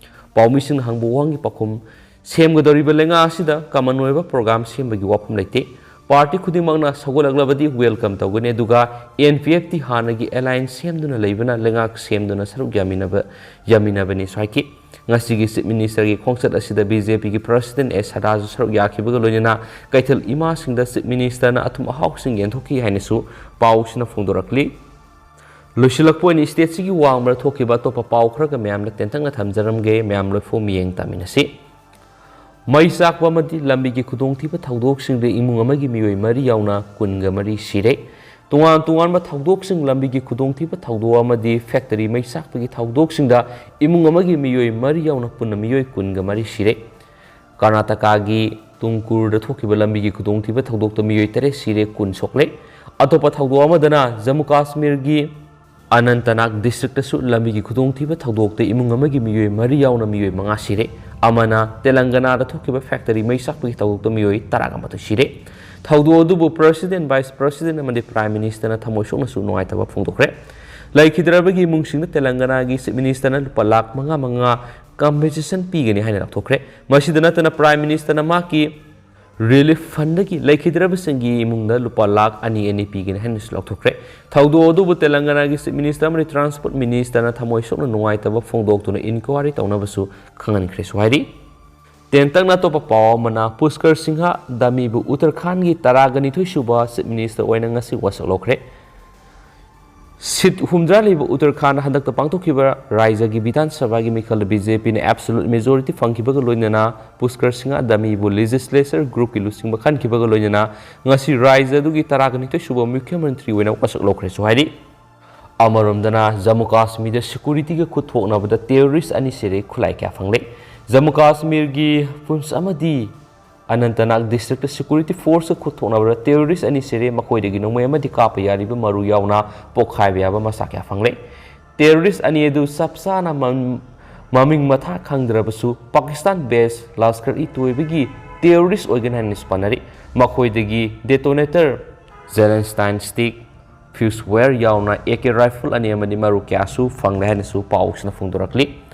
ꯄꯥꯎꯃꯤꯁꯤꯡꯅ ꯍꯪꯕ ꯋꯥꯍꯪꯒꯤ ꯄꯥꯎꯈꯨꯝ: ꯁꯦꯝꯒꯗꯧꯔꯤꯕ ꯂꯩꯉꯥꯛ ꯑꯁꯤꯗ common ꯑꯣꯏꯕ program ꯁꯦꯝꯕꯒꯤ ꯋꯥꯐꯝ ꯂꯩꯇꯦ꯫ Party ꯈꯨꯗꯤꯡꯃꯛꯅ ꯁꯧꯒꯠꯂꯛꯂꯕꯗꯤ welcome ꯇꯧꯒꯅꯤ, ꯑꯗꯨꯒ N P F ꯇꯤ ꯍꯥꯟꯅꯒꯤ alliance ꯁꯦꯝꯗꯨꯅ ꯂꯩꯕꯅ ꯂꯩꯉꯥꯛ ꯁꯦꯝꯗꯨꯅ ꯁꯔꯨꯛ ꯌꯥꯃꯤꯟꯅꯕ, ꯌꯥꯃꯤꯟꯅꯕꯅꯤꯁꯨ ꯍꯥꯏꯈꯤ꯫ ꯉꯁꯤꯒꯤ Chief Minister ꯒꯤ ꯈꯣꯡꯆꯠ ꯑꯁꯤꯗ B J P ꯒꯤ President ꯑꯦꯁ ꯁꯗꯥꯁꯨ ꯁꯔꯨꯛ ꯌꯥꯈꯤꯕꯒ ꯂꯣꯏꯅꯅ ꯀꯩꯊꯦꯜ ꯏꯃꯥꯁꯤꯡꯗ Chief Minister ꯅ ꯑꯊꯨꯝ ꯑꯍꯥꯎꯁꯤꯡ ꯌꯦꯟꯊꯣꯛꯈꯤ ꯍꯥꯏꯅꯁꯨ ꯄꯥꯎꯁꯤꯅ ꯐꯣꯡꯗꯣꯔꯛꯂꯤ꯫ ꯂꯣꯏꯁꯤꯜꯂꯛꯄ ꯑꯣꯏꯅ state ꯁꯤꯒꯤ ꯋꯥꯡꯃꯗ ꯊꯣꯛꯈꯤꯕ ꯑꯇꯣꯞꯄ ꯄꯥꯎ ꯈꯔꯒ ꯃꯌꯥꯝꯗ ꯇꯦꯟꯇꯛꯅ ꯊꯝꯖꯔꯝꯒꯦ꯫ ꯃꯌꯥꯝ ꯂꯣꯏꯐꯨ ꯃꯤꯠꯌꯦꯡ ꯇꯥꯃꯤꯟꯅꯁꯤ꯫ ꯃꯩ ꯆꯥꯛꯄ ꯑꯃꯗꯤ ꯂꯝꯕꯤꯒꯤ ꯈꯨꯗꯣꯡꯊꯤꯕ ꯊꯧꯗꯣꯛꯁꯤꯡꯗ ꯏꯃꯨꯡ ꯑꯃꯒꯤ ꯃꯤꯑꯣꯏ ꯃꯔꯤ ꯌꯥꯎꯅ ꯀꯨꯟꯒ ꯃꯔꯤ ꯁꯤꯔꯦ꯫ ꯇꯣꯉꯥꯟ ꯇꯣꯉꯥꯟꯕ ꯊꯧꯗꯣꯛꯁꯤꯡ, ꯂꯝꯕꯤꯒꯤ ꯈꯨꯗꯣꯡꯊꯤꯕ ꯊꯧꯗꯣꯛ ꯑꯃꯗꯤ factory ꯃꯩ ꯆꯥꯛꯄꯒꯤ ꯊꯧꯗꯣꯛꯁꯤꯡꯗ ꯏꯃꯨꯡ ꯑꯃꯒꯤ ꯃꯤꯑꯣꯏ ꯃꯔꯤ ꯌꯥꯎꯅ ꯄꯨꯟꯅ ꯃꯤꯑꯣꯏ ꯀꯨꯟꯒ ꯃꯔꯤ ꯁꯤꯔꯦ꯫ ꯀꯔꯅꯥꯇꯀꯥꯒꯤ ꯇꯨꯡꯀꯨꯔꯗ ꯊꯣꯛꯈꯤꯕ ꯂꯝꯕꯤꯒꯤ ꯈꯨꯗꯣꯡꯊꯤꯕ ꯊꯧꯗꯣꯛꯇ ꯃꯤꯑꯣꯏ ꯇꯔꯦꯠ ꯁꯤꯔꯦ, ꯀꯨꯟ ꯁꯣꯛꯂꯦ꯫ ꯑꯇꯣꯞꯄ ꯊꯧꯗꯣꯛ ꯑꯃꯗꯅ ꯖꯝꯃꯨ ꯀꯥꯁꯃꯤꯔꯒꯤ ꯑꯅꯟꯇꯅꯥꯒ district ꯇꯁꯨ ꯂꯝꯕꯤꯒꯤ ꯈꯨꯗꯣꯡꯊꯤꯕ ꯊꯧꯗꯣꯛꯇ ꯏꯃꯨꯡ ꯑꯃꯒꯤ ꯃꯤꯑꯣꯏ ꯃꯔꯤ ꯌꯥꯎꯅ ꯃꯤꯑꯣꯏ ꯃꯉꯥ ꯁꯤꯔꯦ꯫ ꯑꯃꯅ ꯇꯦꯂꯪꯒꯅꯥꯗ ꯊꯣꯛꯈꯤꯕ factory ꯃꯩ ꯆꯥꯛꯄꯒꯤ ꯊꯧꯗꯣꯛꯇ ꯃꯤꯑꯣꯏ ꯇꯔꯥꯒ ꯃꯥꯊꯣꯏ ꯁꯤꯔꯦ꯫ ꯊꯧꯗꯣꯛ ꯑꯗꯨꯕꯨ President, Vice President ꯑꯃꯗꯤ Prime Minister ꯅ ꯊꯃꯣꯏ ꯁꯣꯛꯅꯁꯨ ꯅꯨꯡꯉꯥꯏꯇꯕ ꯐꯣꯡꯗꯣꯛꯈ꯭ꯔꯦ꯫ ꯂꯩꯈꯤꯗ꯭ꯔꯕꯒꯤ ꯏꯃꯨꯡꯁꯤꯡꯗ ꯇꯦꯂꯪꯒꯅꯥꯒꯤ Chief Minister ꯅ ꯂꯨꯄꯥ ꯂꯥꯈ ꯃꯉꯥ ꯃꯉꯥ compensation ꯄꯤꯒꯅꯤ ꯍꯥꯏꯅ ꯂꯥꯎꯊꯣꯛꯈ꯭ꯔꯦ꯫ ꯃꯁꯤꯗ ꯅꯠꯇꯅ Prime Minister ꯅ ꯃꯍꯥꯛꯀꯤ relief fund ꯗꯒꯤ ꯂꯩꯈꯤꯗ꯭ꯔꯕꯁꯤꯡꯒꯤ ꯏꯃꯨꯡꯗ ꯂꯨꯄꯥ ꯂꯥꯈ ꯑꯅꯤ ꯑꯅꯤ ꯄꯤꯒꯅꯤ ꯍꯥꯏꯅꯁꯨ ꯂꯥꯎꯊꯣꯛꯈ꯭ꯔꯦ꯫ ꯊꯧꯗꯣꯛ ꯑꯗꯨꯕꯨ ꯇꯦꯂꯪꯒꯅꯥꯒꯤ Chief Minister ꯑꯃꯗꯤ Transport Minister ꯅ ꯊꯃꯣꯏ ꯁꯣꯛꯅ ꯅꯨꯡꯉꯥꯏꯇꯕ ꯐꯣꯡꯗꯣꯛꯇꯨꯅ inquiry ꯇꯧꯅꯕꯁꯨ ꯈꯪꯍꯟꯈ꯭ꯔꯦꯁꯨ ꯍꯥꯏꯔꯤ꯫ ꯇꯦꯟꯇꯛꯅ ꯑꯇꯣꯞꯄ ꯄꯥꯎ ꯑꯃꯅ, ꯄꯨꯁꯀꯔ ꯁꯤꯡꯍ ꯙꯥꯃꯤꯕꯨ ꯎꯠꯇꯔꯈꯥꯟꯒꯤ ꯇꯔꯥꯒ ꯅꯤꯊꯣꯏ ꯁꯨꯕ Chief Minister ꯑꯣꯏꯅ ꯉꯁꯤ ꯋꯥꯁꯛ ꯂꯧꯈ꯭ꯔꯦ꯫ Seat ꯍꯨꯝꯗ꯭ꯔꯥ ꯂꯩꯕ ꯎꯠꯇꯔꯈꯥꯟꯗ ꯍꯟꯗꯛꯇ ꯄꯥꯡꯊꯣꯛꯈꯤꯕ ꯔꯥꯏꯖ꯭ꯌꯒꯤ ꯕꯤꯙꯥꯟ ꯁꯚꯥꯒꯤ ꯃꯤꯈꯜꯗ B J P ꯅ absolute majority ꯐꯪꯈꯤꯕꯒ ꯂꯣꯏꯅꯅ ꯄꯨꯁꯀꯔ ꯁꯤꯡꯍ ꯙꯥꯃꯤꯕꯨ legislature group ꯀꯤ ꯂꯨꯆꯤꯡꯕ ꯈꯟꯈꯤꯕꯒ ꯂꯣꯏꯅꯅ ꯉꯁꯤ ꯔꯥꯏꯖ꯭ꯌ ꯑꯗꯨꯒꯤ ꯇꯔꯥꯒ ꯅꯤꯊꯣꯏ ꯁꯨꯕ ꯃꯨꯈ꯭ꯌ ꯃꯟꯇ꯭ꯔꯤ ꯑꯣꯏꯅ ꯋꯥꯁꯛ ꯂꯧꯈ꯭ꯔꯦꯁꯨ ꯍꯥꯏꯔꯤ꯫ ꯑꯃꯔꯣꯝꯗꯅ ꯖꯝꯃꯨ ꯀꯥꯁꯃꯤꯔꯗ security ꯒ ꯈꯨꯠ ꯊꯣꯛꯅꯕꯗ terrorist ꯑꯅꯤ ꯁꯤꯔꯦ, ꯈꯨꯠꯂꯥꯏ ꯀꯌꯥ ꯐꯪꯂꯦ꯫ ꯖꯝꯃꯨ ꯀꯥꯁꯃꯤꯔꯒꯤ ꯄꯨꯟꯁ ꯑꯃꯗꯤ ꯑꯅꯟꯇꯅꯥꯒ ꯗꯤꯁꯇ꯭ꯔꯤꯛꯇ ꯁꯦꯀ꯭ꯌꯨꯔꯤꯇꯤ ꯐꯣꯔꯁꯀ ꯈꯨꯠ ꯊꯣꯛꯅꯕꯗ ꯇꯦꯔꯣꯔꯤꯁ ꯑꯅꯤ ꯁꯤꯔꯦ, ꯃꯈꯣꯏꯗꯒꯤ ꯅꯣꯡꯃꯩ ꯑꯃꯗꯤ ꯀꯥꯞꯄ ꯌꯥꯔꯤꯕ ꯃꯔꯨ ꯌꯥꯎꯅ ꯄꯣꯛꯈꯥꯏꯕ ꯌꯥꯕ ꯃꯁꯥ ꯀꯌꯥ ꯐꯪꯂꯦ꯫ ꯇꯦꯔꯣꯔꯤꯁ ꯑꯅꯤ ꯑꯗꯨ ꯆꯞ ꯆꯥꯅ ꯃꯝ-, ꯃꯃꯤꯡ ꯃꯊꯥ ꯈꯪꯗ꯭ꯔꯕꯁꯨ ꯄꯥꯀꯤꯁꯇꯥꯟ ꯕꯦꯁ ꯂꯁꯀꯔ ꯏ ꯇꯣꯏꯕꯒꯤ ꯇꯦꯔꯣꯔꯤꯁ ꯑꯣꯏꯒꯅꯤ ꯍꯥꯏꯅꯁꯨ ꯄꯥꯅꯔꯤ꯫ ꯃꯈꯣꯏꯗꯒꯤ ꯗꯦꯇꯣꯅꯦꯇꯔ, ꯖꯦꯂꯦꯟꯁꯇꯥꯏꯟ ꯁ꯭ꯇꯤꯛ, ꯐ꯭ꯌꯨꯁꯋꯦꯌꯔ ꯌꯥꯎꯅ ꯑꯦ ꯀꯦ ꯔꯥꯏꯐꯜ ꯑꯅꯤ ꯑꯃꯗꯤ ꯃꯔꯨ ꯀꯌꯥꯁꯨ ꯐꯪꯂꯦ ꯍꯥꯏꯅꯁꯨ ꯄꯥꯎꯁꯤꯅ ꯐꯣꯡꯗꯣꯔꯛꯂꯤ꯫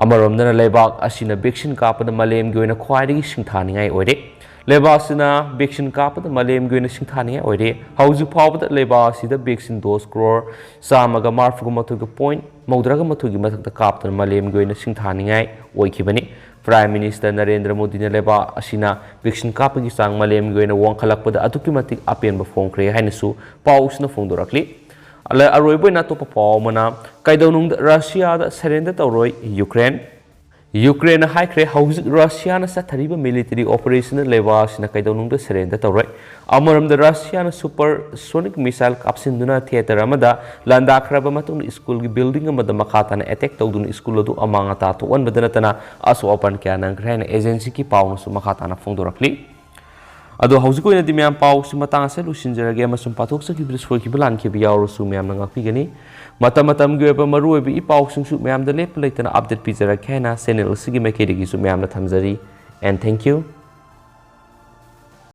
ꯑꯃꯔꯣꯝꯗꯅ ꯂꯩꯕꯥꯛ ꯑꯁꯤꯅ ꯚꯦꯛꯁꯤꯟ ꯀꯥꯞꯄꯗ ꯃꯥꯂꯦꯝꯒꯤ ꯑꯣꯏꯅ ꯈ꯭ꯋꯥꯏꯗꯒꯤ ꯁꯤꯡꯊꯥꯅꯤꯡꯉꯥꯏ ꯑꯣꯏꯔꯦ꯫ ꯂꯩꯕꯥꯛ ꯑꯁꯤꯅ ꯚꯦꯛꯁꯤꯟ ꯀꯥꯞꯄꯗ ꯃꯥꯂꯦꯝꯒꯤ ꯑꯣꯏꯅ ꯁꯤꯡꯊꯥꯅꯤꯡꯉꯥꯏ ꯑꯣꯏꯔꯦ꯫ ꯍꯧꯖꯤꯛ ꯐꯥꯎꯕꯗ ꯂꯩꯕꯥꯛ ꯑꯁꯤꯗ ꯚꯦꯛꯁꯤꯟ ꯗꯣꯁ ꯀ꯭ꯔꯣꯔ ꯆꯥꯝꯃꯒ ꯃꯔꯤꯐꯨꯒ ꯃꯥꯊꯣꯏꯒ ꯄꯣꯏꯟ ꯃꯧꯗ꯭ꯔꯥꯒ ꯃꯥꯊꯣꯏꯒꯤ ꯃꯊꯛꯇ ꯀꯥꯞꯇꯨꯅ ꯃꯥꯂꯦꯝꯒꯤ ꯑꯣꯏꯅ ꯁꯤꯡꯊꯥꯅꯤꯡꯉꯥꯏ ꯑꯣꯏꯈꯤꯕꯅꯤ꯫ ꯄ꯭ꯔꯥꯏꯝ ꯃꯤꯅꯤꯁꯇꯔ ꯅꯔꯦꯟꯗ꯭ꯔ ꯃꯣꯗꯤꯅ ꯂꯩꯕꯥꯛ ꯑꯁꯤꯅ ꯚꯦꯛꯁꯤꯟ ꯀꯥꯞꯄꯒꯤ ꯆꯥꯡ ꯃꯥꯂꯦꯝꯒꯤ ꯑꯣꯏꯅ ꯋꯥꯡꯈꯠꯂꯛꯄꯗ ꯑꯗꯨꯛꯀꯤ ꯃꯇꯤꯛ ꯑꯄꯦꯟꯕ ꯐꯣꯡꯈ꯭ꯔꯦ ꯍꯥꯏꯅꯁꯨ ꯄꯥꯎꯁꯤꯅ ꯐꯣꯡꯗꯣꯔꯛꯂꯤ꯫ ꯑꯂ-, ꯑꯔꯣꯏꯕ ꯑꯣꯏꯅ ꯑꯇꯣꯞꯄ ꯄꯥꯎ ꯑꯃꯅ, ꯀꯩꯗꯧꯅꯨꯡꯗ ꯔꯁꯤꯌꯥꯗ ꯁꯔꯦꯟꯗꯔ ꯇꯧꯔꯣꯏ ꯌꯨꯀ꯭ꯔꯦꯟ꯫ ꯌꯨꯀ꯭ꯔꯦꯟꯅ ꯍꯥꯏꯈ꯭ꯔꯦ, ꯍꯧꯖꯤꯛ ꯔꯁꯤꯌꯥꯅ ꯆꯠꯊꯔꯤꯕ ꯃꯤꯂꯤꯇꯔꯤ ꯑꯣꯄꯔꯦꯁꯟꯗ ꯂꯩꯕꯥꯛ ꯑꯁꯤꯅ ꯀꯩꯗꯧꯅꯨꯡꯗ ꯁꯔꯦꯟꯗꯔ ꯇꯧꯔꯣꯏ꯫ ꯑꯃꯔꯣꯝꯗ ꯔꯁꯤꯌꯥꯅ ꯁꯨꯄꯔ ꯁꯣꯅꯤꯛ ꯃꯤꯁꯥꯏꯜ ꯀꯥꯞꯁꯤꯟꯗꯨꯅ ꯊꯤꯌꯦꯇꯔ ꯑꯃꯗ ꯂꯥꯟꯗꯥꯈ꯭ꯔꯕ ꯃꯇꯨꯡꯗ ꯁ꯭ꯀꯨꯜꯒꯤ ꯕꯤꯜꯗꯤꯡ ꯑꯃꯗ ꯃꯈꯥ ꯇꯥꯅ ꯑꯦꯇꯦꯛ ꯇꯧꯗꯨꯅ ꯁ꯭ꯀꯨꯜ ꯑꯗꯨ ꯑꯃꯥꯡ ꯑꯇꯥ ꯊꯣꯛꯍꯟꯕꯗ ꯅꯠꯇꯅ ꯑꯁꯣꯛ ꯑꯄꯟ ꯀꯌꯥ ꯅꯪꯈ꯭ꯔꯦ ꯍꯥꯏꯅ ꯑꯦꯖꯦꯟꯁꯤꯒꯤ ꯄꯥꯎꯅꯁꯨ ꯃꯈꯥ ꯇꯥꯅ ꯐꯣꯡꯗꯣꯔꯛꯂꯤ꯫ ꯑꯗꯣ ꯍꯧꯖꯤꯛ ꯑꯣꯏꯅꯗꯤ ꯃꯌꯥꯝ ꯄꯥꯎꯁꯤ ꯃꯇꯥꯡ ꯑꯁꯤꯗ ꯂꯣꯏꯁꯤꯟꯖꯔꯒꯦ ꯑꯃꯁꯨꯡ ꯄꯥꯊꯣꯛꯆꯈꯤꯕꯗ ꯁꯣꯏꯈꯤꯕ ꯂꯥꯟꯈꯤꯕ ꯌꯥꯎꯔꯁꯨ ꯃꯌꯥꯝꯅ ꯉꯥꯛꯄꯤꯒꯅꯤ꯫ ꯃꯇꯝ ꯃꯇꯝꯒꯤ ꯑꯣꯏꯕ ꯃꯔꯨꯑꯣꯏꯕ ꯏ ꯄꯥꯎꯁꯤꯡꯁꯨ ꯃꯌꯥꯝꯗ ꯂꯦꯞꯄ ꯂꯩꯇꯅ ꯑꯞꯗꯦꯠ ꯄꯤꯖꯔꯛꯀꯦ ꯍꯥꯏꯅ ꯆꯦꯅꯦꯜ ꯑꯁꯤꯒꯤ ꯃꯥꯏꯀꯩꯗꯒꯤꯁꯨ ꯃꯌꯥꯝꯅ ꯊꯝꯖꯔꯤ꯫ And thank you.